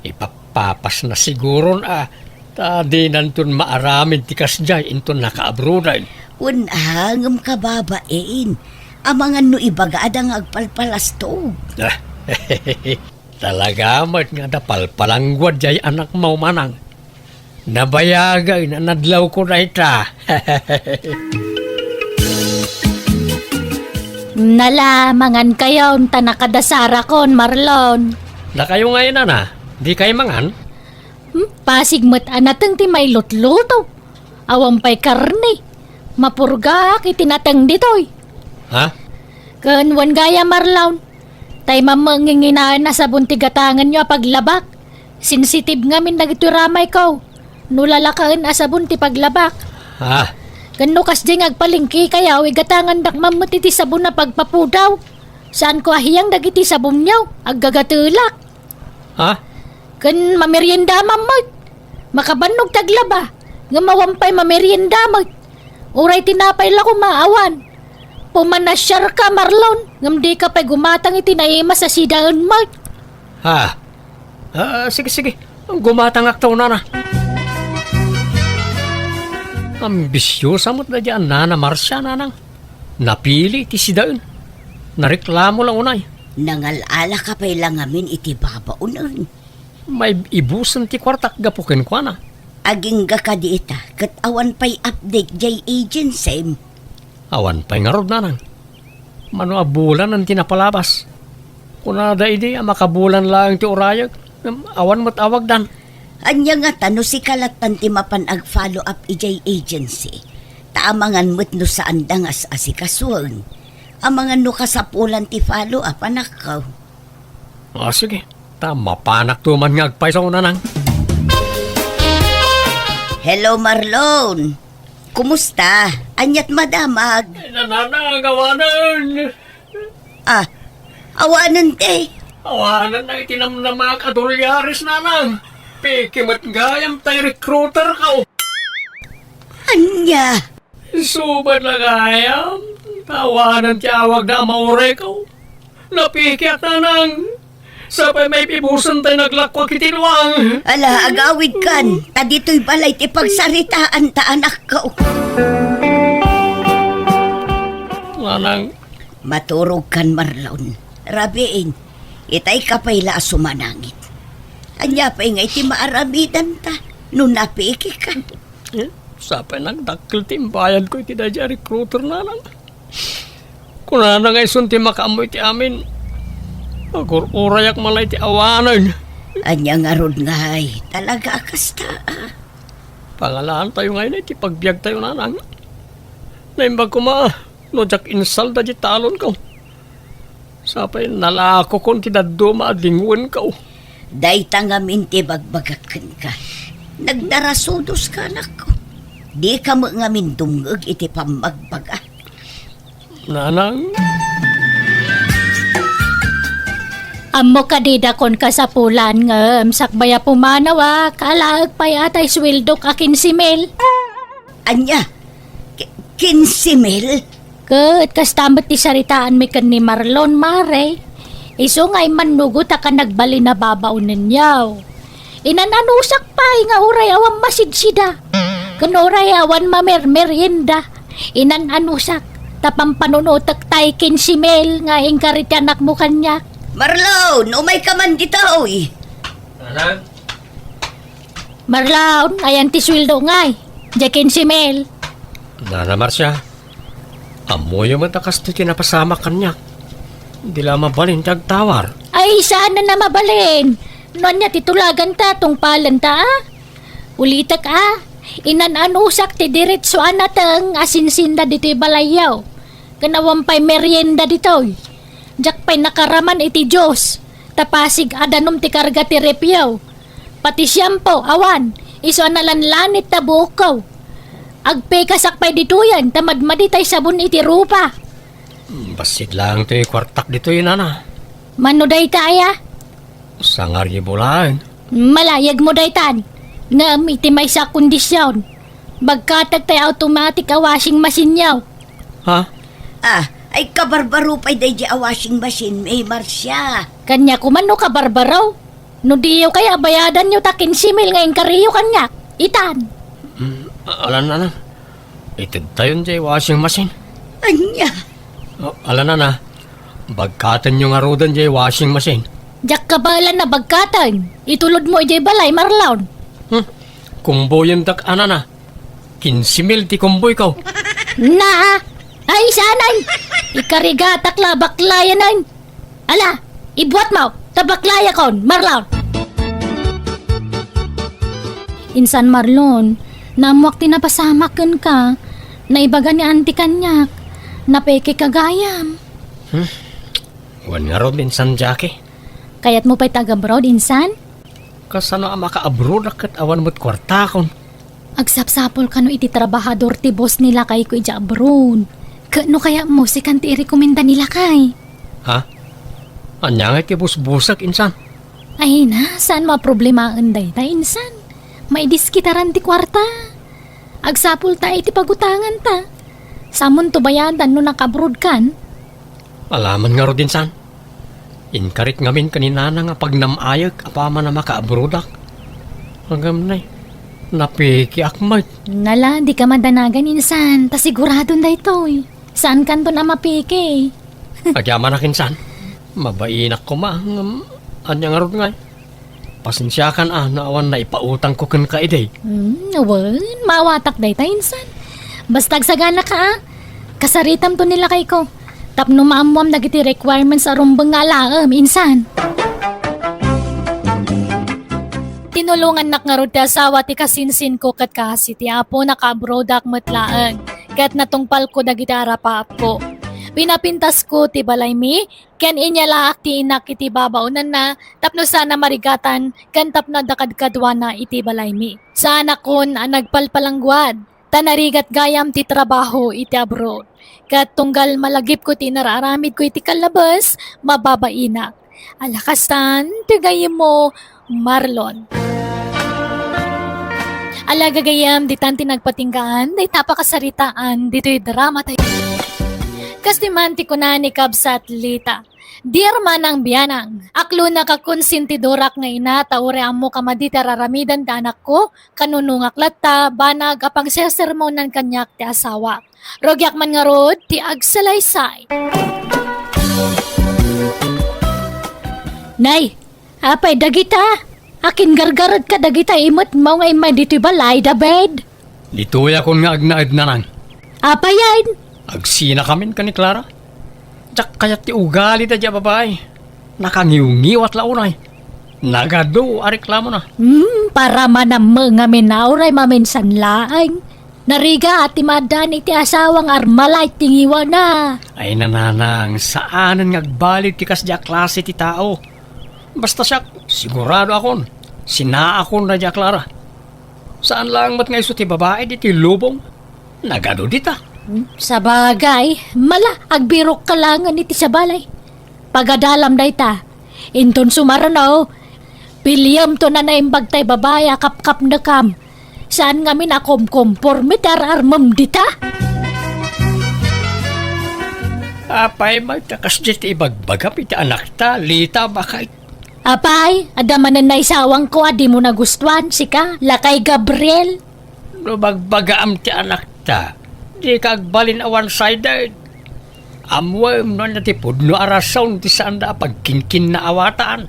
ipapapasna siguron a, ta dinanton maaramid ti kasdiay inton nakaabroaden. Wen a, ngem kababain, amangan no ibagada nga agpalpalastog. Talaga met nga adda palpalangguad diay anakmo, Manang. Nabayagen a nadlawko dayta. Nala, mangankayon ta nakadasarakon, Marlon. Dakayo ngay, Nana, dikay mangan? Hmm, pasig met a nateng ti mailutluto. Awan pay karne. Mapurgaak iti nateng ditoy. Ha? Ken wen gayam, Marlon, tay mamanginginaen a sabon ti gatangenyo a paglabak. Sensitive ngamin dagitoy ramayko no lalakaen a sabon ti paglabak. Ha? Ken no kasdiay nga agpalengkekayo, igatangandak man met iti sabon a pagpapudaw. Saanko a hiyang dagiti sabonyo, aggagatelak. Ha? Ken mamerienda man met. Makabannog ti aglaba, ngem awan pay mamerienda met. Uray tinapay la koma, awan. Pumanasiarka, Marlon, ngem dika pay gumatang iti naimas a sidaen met. Ha? Ah, sige, sige. Gumatangakto, Nana. Ambisiosa met daydi a Nana Marcia, Nanang. Napili ti sidaen. Nareklamo la unay. Nangal-alaka pay la ngamin iti babaonen. Maibusen ti kuartak gapu kenkuana. Agingga kadi ita, ket awan pay update diay agency. Awan pay ngarud, Nanang. Mano a bulanen ti napalabas. Kunada idi a makabulan laeng ti urayek, ngem awan met awagdan. Ania ngata no sika lattan ti mapan ag-follow up idiay agency? Ta amangan met no saanda nga as-asikasuen. Amangan no kasapulan ti follow up, anakko. Ah, sige. Ta mapanakto man nga agpayso, Nanang. Hello, Marlon. Kumusta? Aniat madamag? Ay, Nanang, awanen. Ah, awanen ti? Awanen na iti namnamak a dolyares, Nanang. Peke met gayam tay recruiter ko. Ania? Isu met la gayam, awanen ti awagda a maureko. Napikiak, Nanang. Sapay maipibusen tay naglakkuak iti luang. Ala, agawidkan, ta ditoy balay ti pagsaritaan ta, anakko. Nanang. Maturogkan, Marlon. Rabiin, itay ka pay la a sumanangit. Ania pay nga iti maaramidanta no napikika? Eh, sapay nagdakkel ti imbayadko iti daydi a recruiter, Nanang. Kunana nga isun ti makaammo iti amin. Agur-urayak man la iti awanen. Ania ngarud ngay, talaga a kasta, ah. Pangalaantayo ngay iti pagbiagtayo, Nanang. Naimbag koma no diak insalda di talonko. Sapay nalakokon ti dadduma a dingwenko. Dayta ngamin ti bagbagak kenka. Nagdarasudoska, anakko. Dika met ngamin dumngeg iti pammagbaga. Nanang. Ammo kadi dakon kasapulan ngem sakbay a pumanawak, alaek pay a tay suweldok a kinse mil. Ania? Ki-, kinse mil? Ket kasta met ti saritaanmi ken ni Marlon, Mare. Isu nga immannugot a kan nagbalin a babaonenyo. Inan-anusak pay nga uray awan masidsida. Ken uray awan mamermerienda. Inan-anusak ta pampanunotek tay kinse mil nga inkari ti anakmo kaniak. Marlon, umayka man ditoy. Nanang? Marlon, ayan ti sueldo ngay. Diay kinse mil. Nana Marcia, ammoyo met a kastoy ti napasamak kaniak. Di la mabalin ti agtawar. Ay, saan a mabalin? No ania ti tulaganta, tungpalenta, a? Ulitek, a, inan-anusak ti diretso a nateng a sinsinda ditoy balayyo. Ken awan pay merienda ditoy. Diak pay nakaraman iti juice, ta pasig a danum ti karga ti refyo. Pati shampoo, awan, isu a nalanlanit ta buokko. Agpikasak pay ditoyen, ta madmadi tay sabon iti rupa. Bassit laeng toy kuartak ditoy, nana. Mano dayta aya? Sangaribu laeng. Malayagmo daytan. Ngem iti maysa a kondisyon. Bagkatek tay automatic a washing machine-yo. Ha? Ah, ay kabarbaro pay daydi a washing machine, May Marcia. Kaniak man no kabarbaro. No diyo kaya bayadanyo ta kinse mil nga inkariyo kaniak. Itan. Mm, alan, alan. Itedtayon jay washing machine. Ania? Oh, alan, nana. Bagkatenyo ngaruden jay washing machine. Diak kabaelan a bagkaten. Itulodmo idiay balay, Marlon. Hmm. Kumboyendak, nana. Kinse mil ti kumboyko. Na, ay, sanay. Ikarigatak la, baklayanan. Ala, ibuatmo, ta baklayakon, Marlon. Insan Marlon, naammoak ti napasamak kenka. Naibaga ni Auntie kaniak. Napekeka gayam. Hmm? Wen ngarud, Insan Jackie. Kayatmo pay ti ag-abroad, Insan? Kasano a makaabroadak ket awan met kuartakon? Agsapsapul kano iti trabahador ti boss ni lakayko idiay abroad. Ket no kayatmo, sikan ti irekomenda ni lakay. Ha? Ania ngay ti busbusek, Insan? Ay na, saanmo a problemaen dayta, Insan. Maidiskitaran ti kuarta. Agsapul ta iti pagutanganta. Samonto bayadan no nakaabroad kan? Alaman ngarud, Insan. Inkarik ngamin ken ni Nana nga pagnam-ayek apaman a makaabroadak. Ngem nay, napikiak met. Nala, dika madanagan, Insan, ta siguradon daytoy. Saankanton a mapiki. Agyamanak, Insan. Mabainak koma, ngem ania ngarud ngay? Pasensiakan a no awan naipautangko kenka idi. Hmm, wen, maawatak dayta, Insan. Basta agsaganaka, a. Kasaritamto ni lakayko. Tapno maammoam dagiti requirements a rumbeng nga alaem, Insan. Tinulongannak ngarud ti asawa ti kasinsinko ket kaasi ti Apo, nakaabroadak met laeng, ket natungpalko dagiti arapaapko. Pinapintasko ti balaymi, ken inyalaak ti inak iti babaonanna tapno saan a marigatan ken tapno adda kadkaduana iti balaymi. Saanakon a nagpalpalangguad, ta narigat gayam ti trabaho iti abroad. Ket tunggal malagipko ti inar-aramidko iti kallabes, mababainak. Ala kastan, ti gayyemmo, Marlon. Ala gagayyem, ditan ti nagpatinggaan, dayta a pakasaritaan, ditoy drama tayo. Kastoy man ti kuna ni Kabsat Lita. Dear Manang Bianang, aklonak a konsentidorak nga ina ta uray ammok a madi ti ar-aramiden ti anakko, kanunongak latta, banag a pangsersermonan kaniak ti asawak. Rugiak man ngarud ti agsalaysay. Nay, apay dagita? Akin gargaredka dagita imetmo nga immay ditoy balay, David? Ditoyakon nga agnaed, Nanang. Apayen? Agsinakamin ken ni Clara. Diak kayat ti ugali daydi a babai. Nakangiwngiwat la unay. Nagadu a reklamona. Hmm, para manammo ngamin a uray maminsan laeng. Narigat ti maaddaan iti asawa nga armalay ti ngiwana. Ay, Nanang, saanen nga agbalin ti kasdi a klase ti tao. Basta siak, siguradoakon, sinaakon daydi a Clara. Saan laeng met nga isu ti babai ditoy lubong. Nagadu dita. Hmm, sabagay, mala, agbirokka laengen iti sabali. Pagadalam dayta. Inton sumaruno, piliyemto a naimbag tay babai a kapkapnekam. Saan ngamin a komkomporme ti ar-armem dita? Apay met ta kasdi ti ibagbagam iti anakta, Lita, baket? Apay, adda manen naisawangko a dimo nagustuan, sika, lakay Gabriel? No bagbagaam ti anakta, dika agbalin a one-sided. Ammoem no ania ti pudno a rason ti saanda a pagkinkinnaawatan.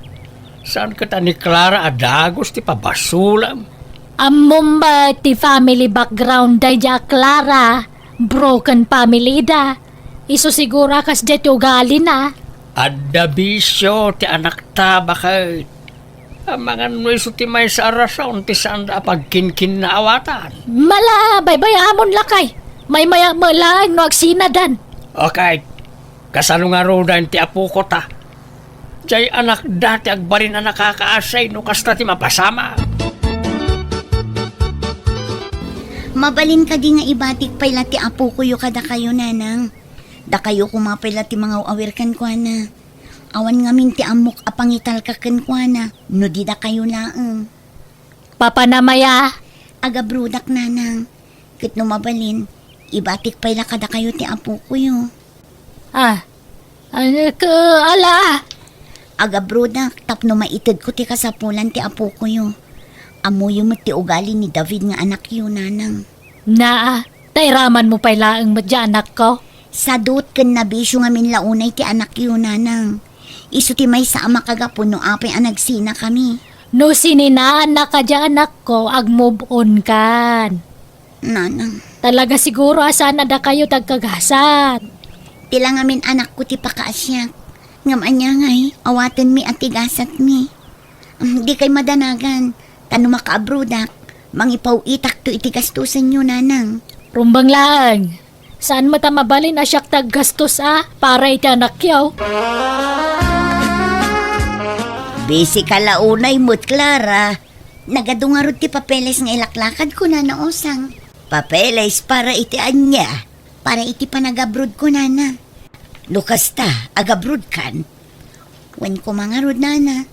Saan ket a ni Clara a dagus ti pabasolem. Ammom met ti family background daydi a Clara. Broken family ida. Isu siguro a kasdiay ti ugalina. Adda bisio ti anakta, baket. Amangan no isu ti maysa a rason ti saanda a pagkinkinnaawatan. Mala, baybayamon lakay. Maymaya met laeng no agsinadan. Okay. Kasano ngaruden ti apoko ta? Diay anakda ti agbalin a nakakaasi no kasta ti mapasamak. Mabalin kadi nga ibatik pay la ti apokoyo kadakayo, nanang? Dakayo koma pay la ti mangaw-awir kenkuana. Awan ngamin ti ammok a pangitalka kenkuana no di dakayo laeng. Papa na, Maya. Agabrodak, nanang. Ket no mabalin, ibatik pay la kadakayo ti apokoyo. Ah, ano ka, ala? Agabrodak tapno maitedko ti kasapulan ti apokoyo. Ammoyo met ti ugali ni David nga anakyo, nanang. Naa, ta iramanmo pay laeng met diay anakko. Sadut ken nabisio ngamin la unay ti anakyo, nanang. Isu ti maysa a makagapu no apay a nagsinakami. No sininaannaka diay anakko, agmove on kan. Nanang. Talaga siguro a saan a dakayo ti agkagasat. Ti la ngamin anakko ti pakaasiak. Ngem ania ngay, awatenmi a ti gasatmi. Mm, dikay madanagan, ta no makaabrodak, mangipaw-itakto iti gastusenyo, nanang. Rumbeng laeng. Saan met a mabalin a siak ti aggastos a para iti anakyo? Busy ka la unay met, Clara. Nagadu ngarud ti papeles nga ilaklakadko, Nana Osang. Papeles para iti ania? Para iti panagabrodko, Nana. No kasta, agabrodkan? Wen koma ngarud, Nana.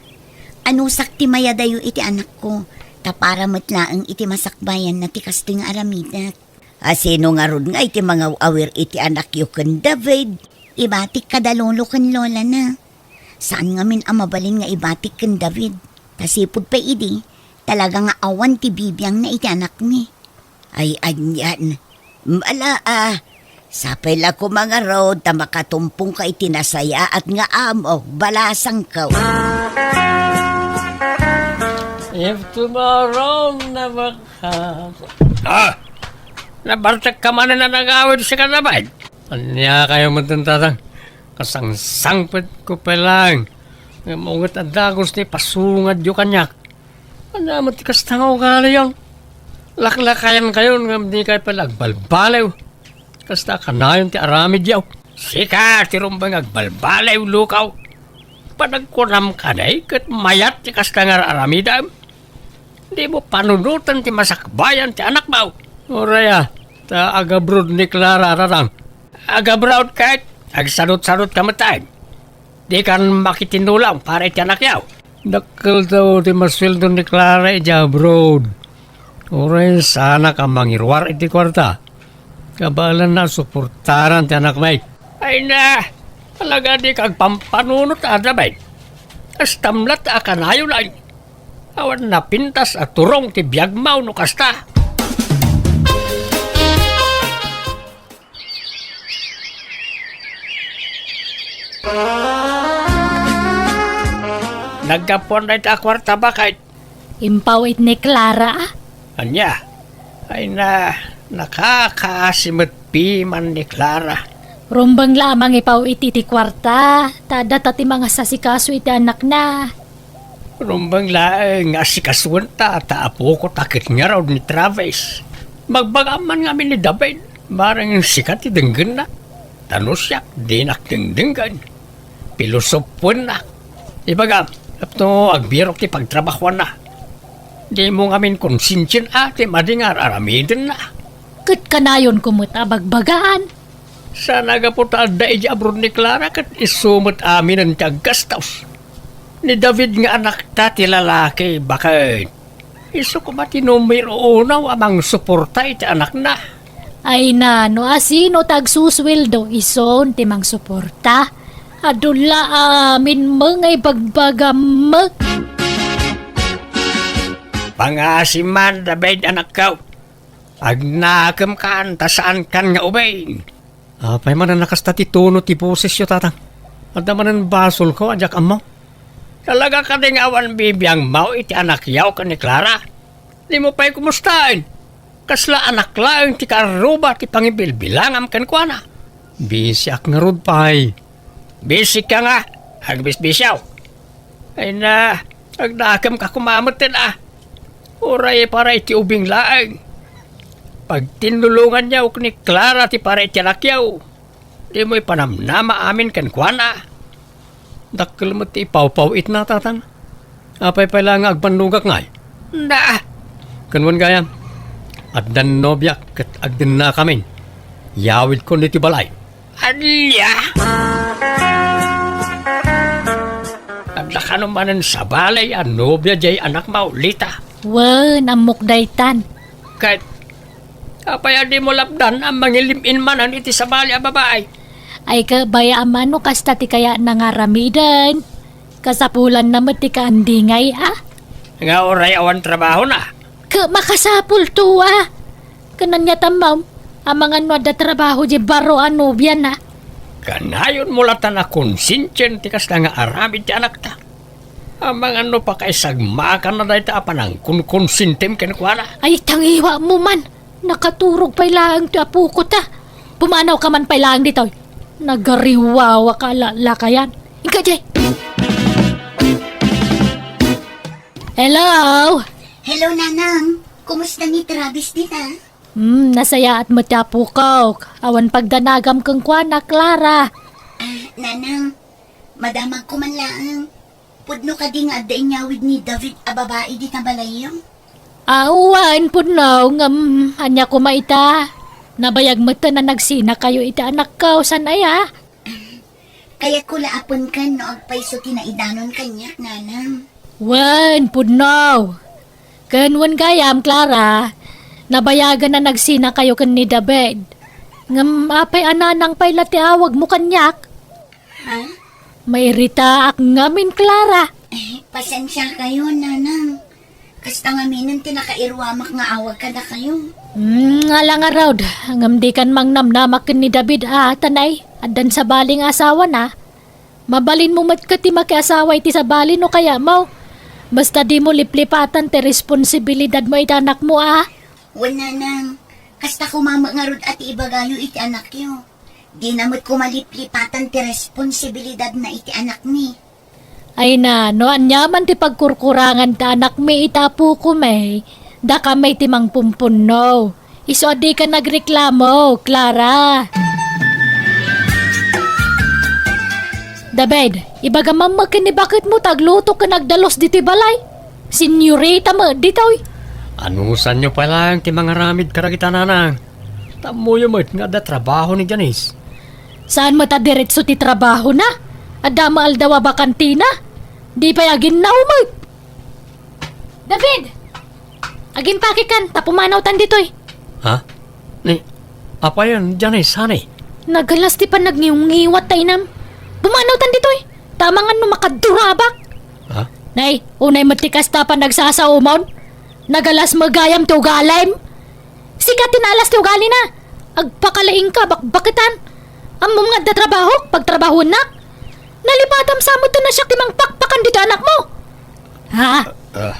Anusak ti mayadayo iti anakko, ta para met laeng iti masakbayanna ti kastoy nga aramidek. A sino ngarud nga iti mangaw-awir iti anakyo ken David? Ibatik kada lolo ken lolana. Saan ngamin a mabalin nga ibatik ken David. Ta sipud pay idi, talaga nga awan ti bibiangna iti anakmi. Ay, anian. Mala a. Sapay la koma ngarud ta makatumpongka iti nasayaat nga amo, balasangko. If tomorrow never comes. Ah! Nabartekka manen a nagawid sika, David? Ania kayo met, Tatang? Kasangsangpetko pay laeng. Ngem unget a dagus ti pasungadyo kaniak. Ania met ti kasta nga ugaliyo? Laklakayankayon ngem dikay pay la agbalbaliw. Kasta a kanayon ti aramidyo. Sika ti rumbeng nga agbalbaliw, lukaw. Panagkunam kadi ket mayat ti kasta nga ar-aramidem. Dimo panunoten ti masakbayan ti anakmo. Uray a, ta agabroad ni Clara, Tatang. Agabroad ket agsadutsadutka met, Tay. Dikan makitinulang para iti anakyo. Dakkel daw ti masueldo ni Clara idiay abroad. Uray saanak a mangiruar iti kuarta. Kabaelanna a suportaran ti anakmi. Ay na! Talaga dika agpampanunot a, David. Kastam latta a kanayon. Awan napintas a turong ti biagmo no kasta. Naggapuan dayta a kuarta, baket. Impaw-it ni Clara, a? Ania? Ay na, nakakaasi met piman ni Clara. Rumbeng la a mangipaw-it iti kuarta, ta adda ta ti mangasasikaso iti anakna. Rumbeng laeng nga asikasuenta ta apokota ket ngarud ni Travis. Magbagam man ngamin ni David, bareng sika ti denggenna. Ta no siak, dinak dengdenggen. Pilosopoennak. Ibagam, tapno agbirok ti pagtrabahoanna. Dimo ngamin konsensian a ti madi nga ar-aramidenna. Ket kanayonko met a bagbagaan. Saan a gapu ta adda idiay abroad ni Clara ket isu met aminen ti aggastos. Ni David nga anakta ti lalaki, baket. Isu koma ti numero uno a mangsuporta iti anakna. Ay na, no asino ti agsusueldo, isun ti mangsuporta. Adu la amin met nga ibagbagam met. Pangaasi man, David, anakko. Agnakemkan ta saankan nga ubing. Apay manen a kasta ti tono ti bosesyo, Tatang? Adda manen basolko a diak ammo? Talaga kadi nga awan bibiangmo iti anakyo ken ni Clara? Dimo pay kumustaen? Kasla anak laeng ti kaarruba ti pangibilbilangam kenkuana. Bisiak ngarud pay. Bisika nga, agbisbisiaw. Ay na, Agdakem ka koma metten a. Uray para iti ubing laeng. Pagtinnulonganyo ken ni Clara ti para iti anakyo. Dimo ipanamnama amin kenkuana. Dakkel met ti ipawpaw-itna, tatan. Apay pay la nga agbannogak ngay? Na! Ken wen gayam, addan nobiak ket agdennakamin. Yawidkon iti balay. Ania? Adda kano manen sabali a nobia diay anakmo, Lita? Wen, ammok daytan. Ket apay a dimo lapdan a mangilim-in manen iti sabali a babai? Ay, kabay a mano kasta ti kayatna nga aramiden. Kasapulanna met ti kaandingay, a? Nga uray awan trabahona. Ket makasapulto, a? Ken ania tammaom, amangan no adda trabaho diay baro a nobiana? Kanayonmo latan a konsensian ti kasta nga aramid ti anakta. Amangan no pakaisagmakanna dayta a panangkonkonsentim kenkuana? Ay, tangiwamo man! Nakaturog pay laeng ti apoko ta. Pumanawka man pay laeng ditoy. Nagariwawa ka a lakayan. Inka, jay! Hello! Hello, Nanang. Kumusta ni Travis dita? Hmm, nasayaat met ti apokok. Awan pagdanagam kenkuana, Clara. Ah, Nanang, madamagko man laeng. Pudno kadi nga adda inyawid ni David a babai dita balayyo? Awan, pudno, ngem ania koma ita? Nabayag metten a nagsinakayo iti anakko, saan aya? Kayatko la a penken no agpayso ti naidanon kaniak, Nanang. Wen, pudno. Ken wen gayam, Clara, nabayagen a nagsinakayo ken ni David. Ngem apay a Nanang pay la ti awagmo kaniak? Ha? Mairitaak ngamin, Clara. Eh, pasensiakayo, Nanang. Kasta ngaminen ti nakairuamak nga awag kadakayo. Hmm, ala ngarud, ngem dikan mangnamnamak ken ni David a, tanay, addan sabali nga asawana. Mabalinmo met ket ti makiasawa iti sabali no kayatmo. Basta dimo liplipatan ti responsibilidadmo iti anakmo a. Wen, Nanang, kasta koma met ngarud a ti ibagayo iti anakyo. Dina met koma liplipatan ti responsibilidadna iti anakmi. Ay na, no ania man ti pagkurkurangan ti anakmi ita a pukomi, dakami ti mangpumpunno. Isu a dika nagreklamo, Clara. David, ibagam man ken ni baketmo ta agluto ken agdalus ditoy balay. Senyorita met ditoy. Anusanyo pay laeng ti mangaramid kadagita, Nanang. Tammoyo met nga adda trabaho ni Janice. Saan met a diretso ti trabahona? Adda met aldaw a bakantina? Di pay aginnaw met. David! Agimpakekan, ta pumanawtan ditoy. Ha? Ni, apayen, Janice, honey? Nagalas ti panagngiwngiwat ta inam. Pumanawtan ditoy. Ta amangan no makadurabak. Ha? Nay, unay met ti kasta panagsasaomon. Nagalas met gayam ti ugalim. Sika ti naalas ti ugalina. Agpakalaing ka, bakbaketan. Ammom nga adda trabahok, pagtrabahoennak. Nalipatam sa met a siak ti mangpakpakan ditoy anakmo. Ha? Ah.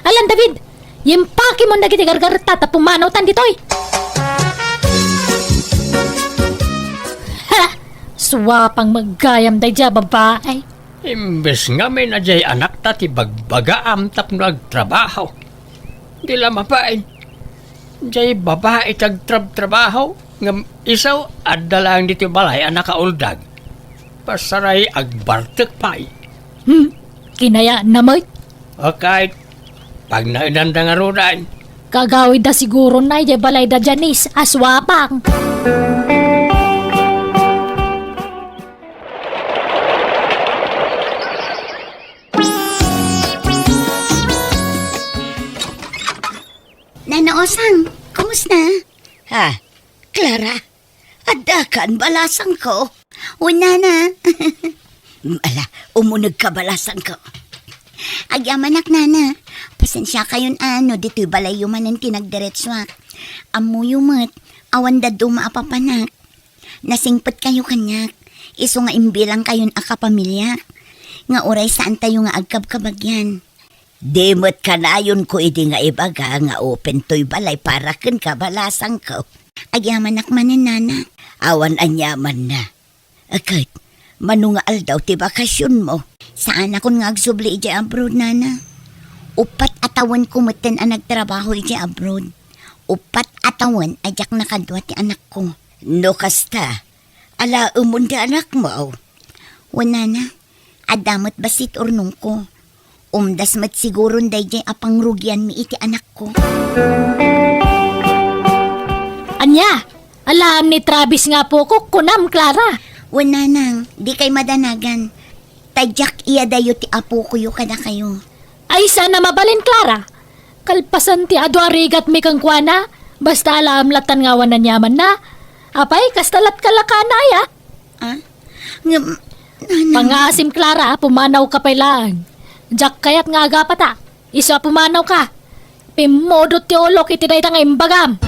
Alan, David, yimpakemon dagiti gargaretta ta pumanawtan ditoy. Ha! Suapang met gayam daydiay a babai. Imbes ngamin a diay anakta ti bagbagaam tapno agtrabaho. Di la mabain. Diay babai ti agtrabtrabaho, ngem isu adda laeng ditoy balay a nakauldag. Pasaray agbartek pay. Hmm, kinayatna met. Okay, pagnaedanda ngaruden. Kagawidda siguro na diay balayda Janice a suapang. Nana Osang, kumusta? Ha, Clara, adda kan balasangko? Wen, Nana. Ala, umunegka balasangko. Agyamanak, Nana. Pasensiakayon a no ditoy balayyo manen ti nagdiretsuak. Ammoyo met, awan dadduma a papanak. Nasingpetkayo kaniak, isu nga imbilangkayon a kapamiliak, nga uray saantayo nga agkabkabagyan. Di met kanayonko idi nga ibaga nga open toy balay para kenka, balasangko. Agyamanak manen, Nana. Awan aniamanna. Ket, mano nga aldaw ti bakasionmo? Saanakon nga agsubli idiay abroad, nana. Uppat a tawenko metten a nagtrabaho idiay abroad. Uppat a tawen a diak nakadua ti anakko. No kasta, alaemon ti anakmo? Wen, nana, adda met bassit urnongko. Umdas met siguron daydiay a pangrugianmi iti anakko. Ania? Alaem ni Travis nga apokok, kunam, Clara? Wen, nanang, dikay madanagan. Ta diak iyadayo ti apokoyo kadakayo. Ay, saan a mabalin, Clara. Kalpasan ti adu a rigatmi kenkuana, basta alaem lattan nga awan aniamanna. Apay, kasta latka lakana, aya? Ah? Ngem, nanang. Pangngaasim, Clara, pumanawka pay laeng. Diak kayat nga agapata. Isu a pumanawka. Pimmudot ti ulok iti dayta nga imbagam.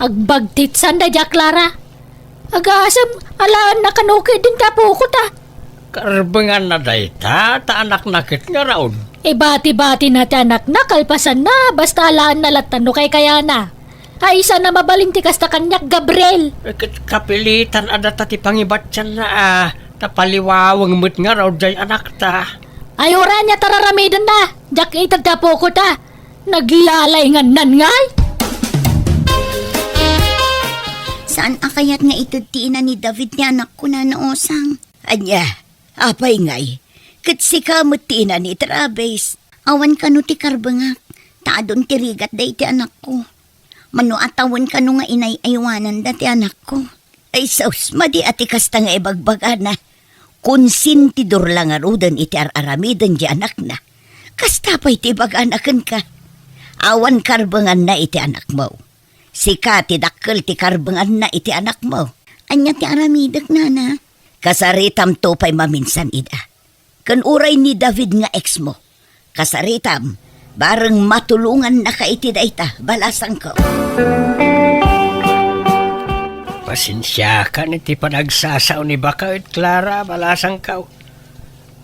Agbagtitsan daydiay a Clara. Agasem, alaenna kano ketdin ti apokota. Karbenganna dayta, ta anakna ket ngarud. Ibati-batina ti anakna, kalpasanna, basta alaenna latta no kaykayana. Ay, saan a mabalin ti kasta kaniak, Gabriel. Ket kapilitan a data ti pangibatianna, a, ta paliwaweng met ngarud diay anakta. Ay, uray ania ti araramidenna, diak ited ti apokota. Naglalaingannan ngay? Saan a kayat nga ited ti ina ni David ti anakko, Nana Osang? Ania, apay ngay? Ket sika met ti ina ni Travis. Awan kano ti karbengak, ta adun ti rigat daydi anakko. Mano a tawen kano nga inay-aywananda ti anakko. Ay sus, madi a ti kasta nga ibagbagana. Konsentidor la ngaruden iti ar-aramiden ti anakna. Kasta pay ti ibagana kenka. Awan karbenganna iti anakmo. Sika ti dakkel ti karbenganna iti anakmo. Ania ti aramidek, nana? Kasaritamto pay maminsan ida. Ken uray ni David nga exmo. Kasaritam, bareng matulongannaka iti dayta, balasangko. Pasensiakan iti panagsasao ni baket, Clara, balasangko.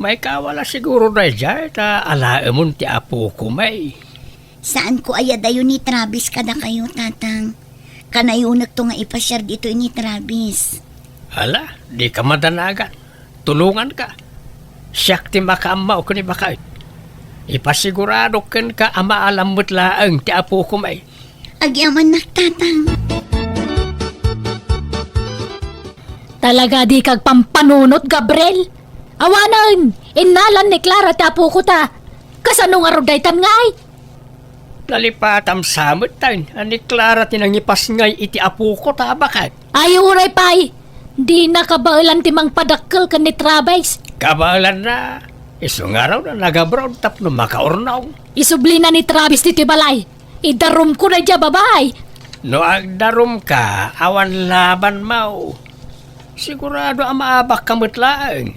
Maikawala siguro daydiay ta alaemon ti apoko, may. Saanko a iyadayo ni Travis kadakayo, Tatang. Kanayonekto nga ipasiar ditoy ni Travis. Ala, dika madanagan. Tulonganka. Siak ti makaammo ken ni baket. Ipasigurado kenka a maalam met laeng ti apoko, may. Agyamannak, Tatang. Talaga dika agpampanunot, Gabriel. Awanen, innalan ni Clara ti apokota. Kasano ngarud daytan ngay? Nalipatam sa met, tay, a ni Clara ti nangipasngay iti apokota a baket. Ay, uray pay. Dina kabaelan ti mangpadakkel ken ni Travis. Kabaelanna. Isu ngarud a nag-abroad tapno makaurnong. Isublina ni Travis ditoy balay. Idarumko daydiay a babai. No agdarumka, awan labanmo. Sigurado a maabakka met laeng.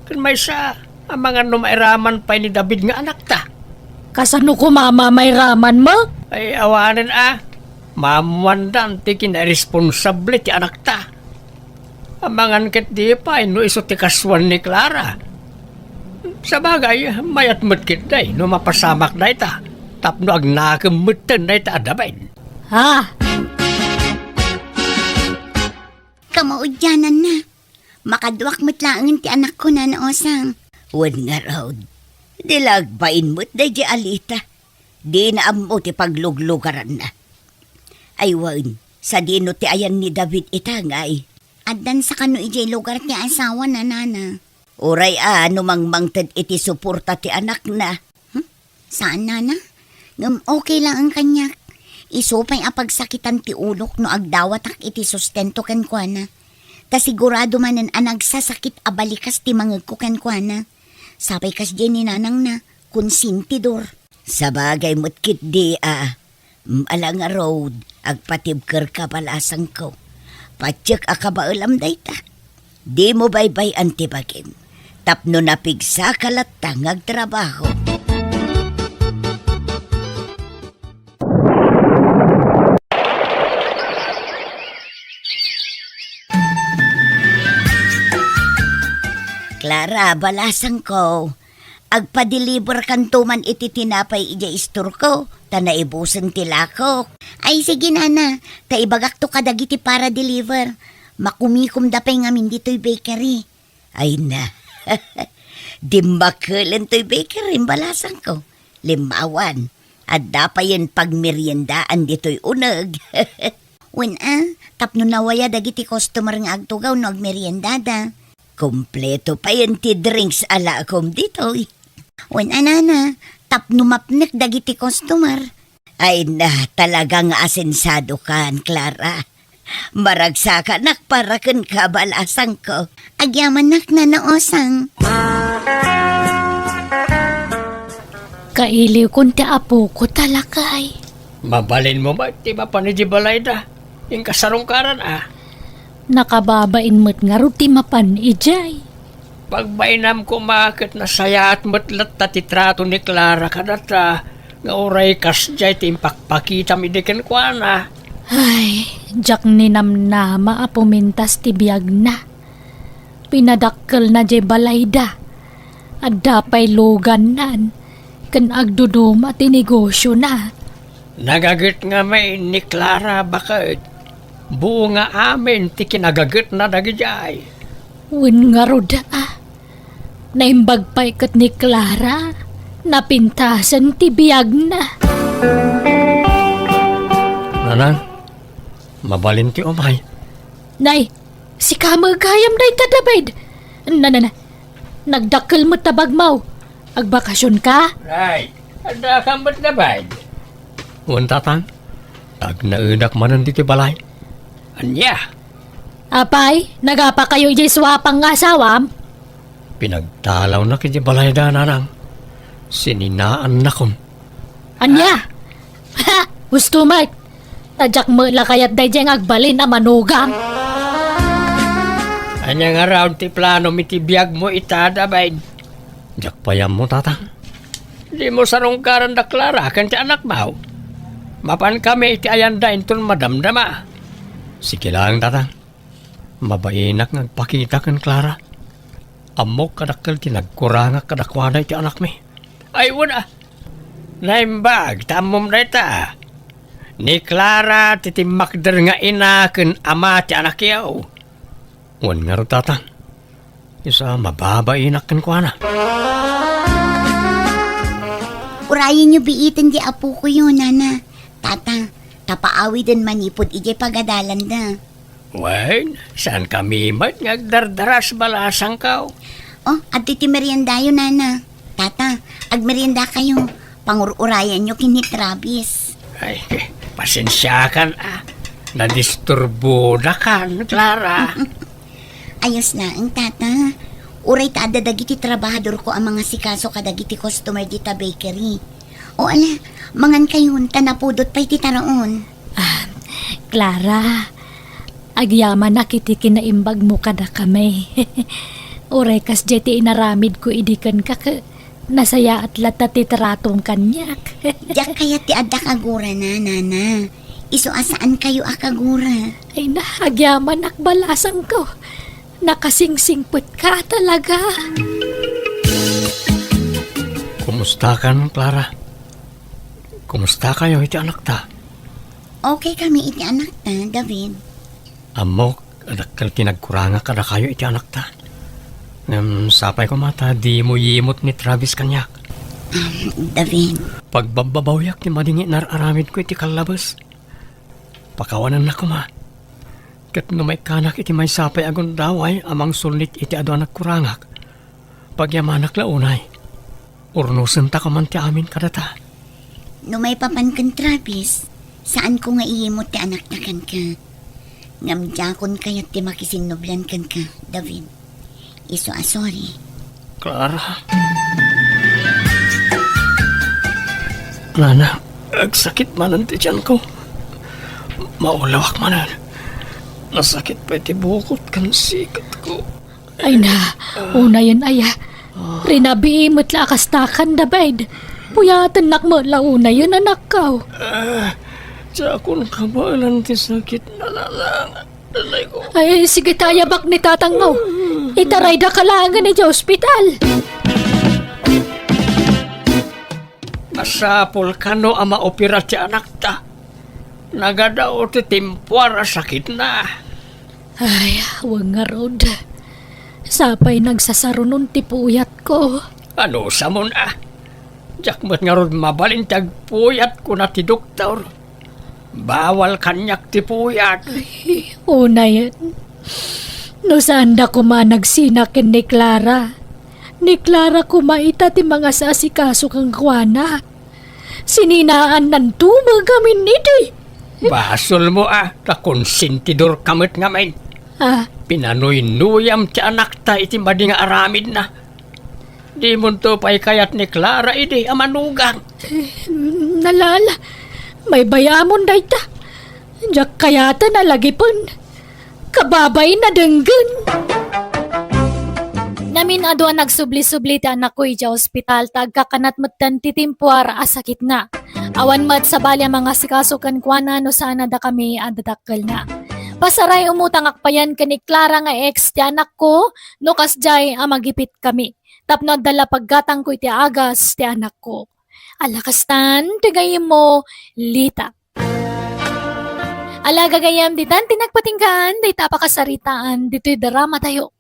Ken maysa, amangan no mairaman pay ni David nga anakta. Kasano koma a mairamanmo? Ay, awanen a. Maammoandan ti kinaresponsable ti anakta. Amangan ketdi pay no isu ti kasuan ni Clara. Sabagay, mayat met ketdi no mapasamak dayta, tapno agnakem metten dayta a David. Ha? Kamaudiananna. Makaduak met laengen ti anakko, Nana Osang. Wen ngarud, di la agbain met daydi Alita. Dina ammo ti pagluglugaranna. Ay wen, sadino ti ayan ni David ita ngay? Addan sa kano idiay lugar ti asawana, nana. Uray a no mangmangted iti suporta ti anakna. Hmm? Saan, nana? Ngem okay laeng kaniak. Isu pay a pagsakitan ti ulok no agdawatak iti sustento kenkuana. Ta sigurado manen a nagsasakit a balikas ti mangegko kenkuana. Sapay kasdiay ni nanangna, konsentidor. Sabagay met ketdi a, mm, ala ngarud, agpatibkerka balasangko. Patiek a kabaelam dayta. Dimo baybay-an ti bagim, tapno napigsaka latta nga agtrabaho. Clara, balasangko, agpa-deliver kanto man iti tinapay idiay istorko, ta naibusen ti lakok. Ay, sige, nana, ta ibagakto kadagiti para-deliver. Makumikomda pay ngamin ditoy bakery. Ay na. Dimmakelen toy bakery, balasangko. Limmawan. Adda payen pagmeriendaan ditoy uneg. Wen a, tapno nawaya dagiti customer nga agtugaw no agmeriendada. Kompleto payen ti drinks a lakom ditoy. Wen a, nana, tapno mapnek dagiti customer. Ay na, talaga nga asensadokan, Clara. Maragsakanak para kenka, balasangko. Agyamanak, Nana Osang. Kailiwkon ti apoko, ta lakay. Mabalinmo met ti mapan idiay balayda. Inka sarungkaran a. Nakababain met ngarud ti mapan idiay. Pagbainam koma ket nasayaat met latta ti trato ni Clara kadata nga uray kasdiay ti impakpakitam idi kenkuana. Ay, diak ninamnama a pumintas ti biagna. Pinadakkelna diay balayda. Adda pay lugannan ken agduduma ti negosiona. Nagaget ngamin ni Clara baket. Buo nga amin ti kinagagetna dagidiay. Wen ngarud a. Naimbag pay ket ni Clara, napintasen ti biagna. Nanang, mabalin ti umay. Nay, sika met gayam dayta, David. Na, na, na. Nagdakkel met ta bagmaw. Agbakasionka? Nay, adda ka met, David. Wen, Tatang, agnaedak manen ditoy balay. Ania? Apay, nagapakayo idiay suapang nga asawam? Pinagtalawnak idiay balayda, Nanang. Sininaannakon. Ania? Ha! Husto met! Ta diak met la kayat daydiay nga agbalin a manugam. Ania ngarud ti planom iti biagmo ita, David? Diak pay ammo, Tatang. Dimo sarungkaran da Clara ken ti anakmo. Mapankami iti ayanda inton madamdama. Sige laeng, Tatang. Mabainak nga agpakita ken Clara. Ammok a dakkel ti nagkurangak kadakuada iti anakmi. Ay, wen a. Naimbag ta ammom dayta. Ni Clara ti timmakder nga ina ken ama ti anakyo. Wen ngarud, Tatang. Isu a mababainak kenkuana. Urayenyo biiten ti apokoyo, Nana. Tata, ta paawiden manipud idiay pagadalanda. Wen, saankami met nga agdardaras, balasangko. Oh, adtoy ti meriendayo, Nana. Tata, agmeriendakayo. Pangur-urayanyo ken ni Travis. Ay, pasensiakan a. Nadisturbodakan, Clara. Ayos laeng, Tata. Uray ta adda dagiti trabahadorko a mangasikaso kadagiti customer dita bakery. O ala, mangankayon ta napudot pay ti taraon. Ah, Clara, agyamanak iti kinaimbagmo kadakami. Uray kasdiay ti inaramidko idi kenka, ket nasayaat latta ti tratom kaniak. Diak kayat ti adda kagurana, Nana. Isu a saankayo a kagura. Ay na, agyamanak, balasangko. Nakasingsingpetka talaga. Kumustakan, Clara? Kumustakayo iti anakta? Okay kami iti anakta, David. Ammok a dakkel ti nagkurangak kadakayo iti anakta. Ngem sapay koma ta dimo yimot ni Travis kaniak. Um, David. Pagbabbabawiak ti madi nga inar-aramidko iti kallabes. Pakawanennak koma. Ket no maikkanak iti maysa pay a gundaway a mangsullit iti adu a nagkurangak, pagyamanak la unay. Urnosenta koman ti amin kadata. No maipapan ken Travis, saanko nga iyimot ti anakta kenka. Ngem diakon kayat ti makisinnublan kenka, David. Isu a sorry. Clara. Nana, agsakit manen ti tianko. Maulawak manen. Nasakit pay ti bukot ken siketko. Ay na, unayen aya. Rinabii met la a kastakan, David. Puyatennak met la unayen, anakko. Ah, diakon kabaelan ti sakit, Nanang. Ay, sige, ta ayabak ni tatangmo. Itaraydaka laengen idiay ospital. Masapul kano a maopera ti anakta. Nagadu ti timpuar a sakitna. Ay, wen ngarud. Sapay nagsasarunon ti puyatko. Ano samon a? Diak met ngarud mabalin ti agpuyat, kuna ti doktor. Bawal kaniak ti puyat. Ay, unayen. No saanda koma nagsina ken ni Clara. Ni Clara koma ita ti mangasasikaso kenkuana. Sininaannanto met ngamin idi. Basolmo a, ta konsentidorka met ngamin. Ah. Pinanuynuyam ti anakta iti madi nga aramidna. Dimonto pay kayat ni Clara idi a manugang. Eh, nalala, maybayamon dayta. Diak kayaten a lagipen. Kababain a denggen. Ngamin adu a nagsubli-subli ti anakko idiay ospital ta agkakanat metten ti temporar a sakitna. Awan met sabali a mangasikaso kenkuana no saan a dakami a dadakkelna. Pasaray, umutangak payen ken ni Clara nga ex ti anakko no kasdiay a magipitkami tapno adda la paggatangko iti agas ti anakko. Ala kastan ti gayyemmo, Lita. Ala gagayyem, ditan ti nagpatinggaan dayta a pakasaritaan ditoy dramatayo.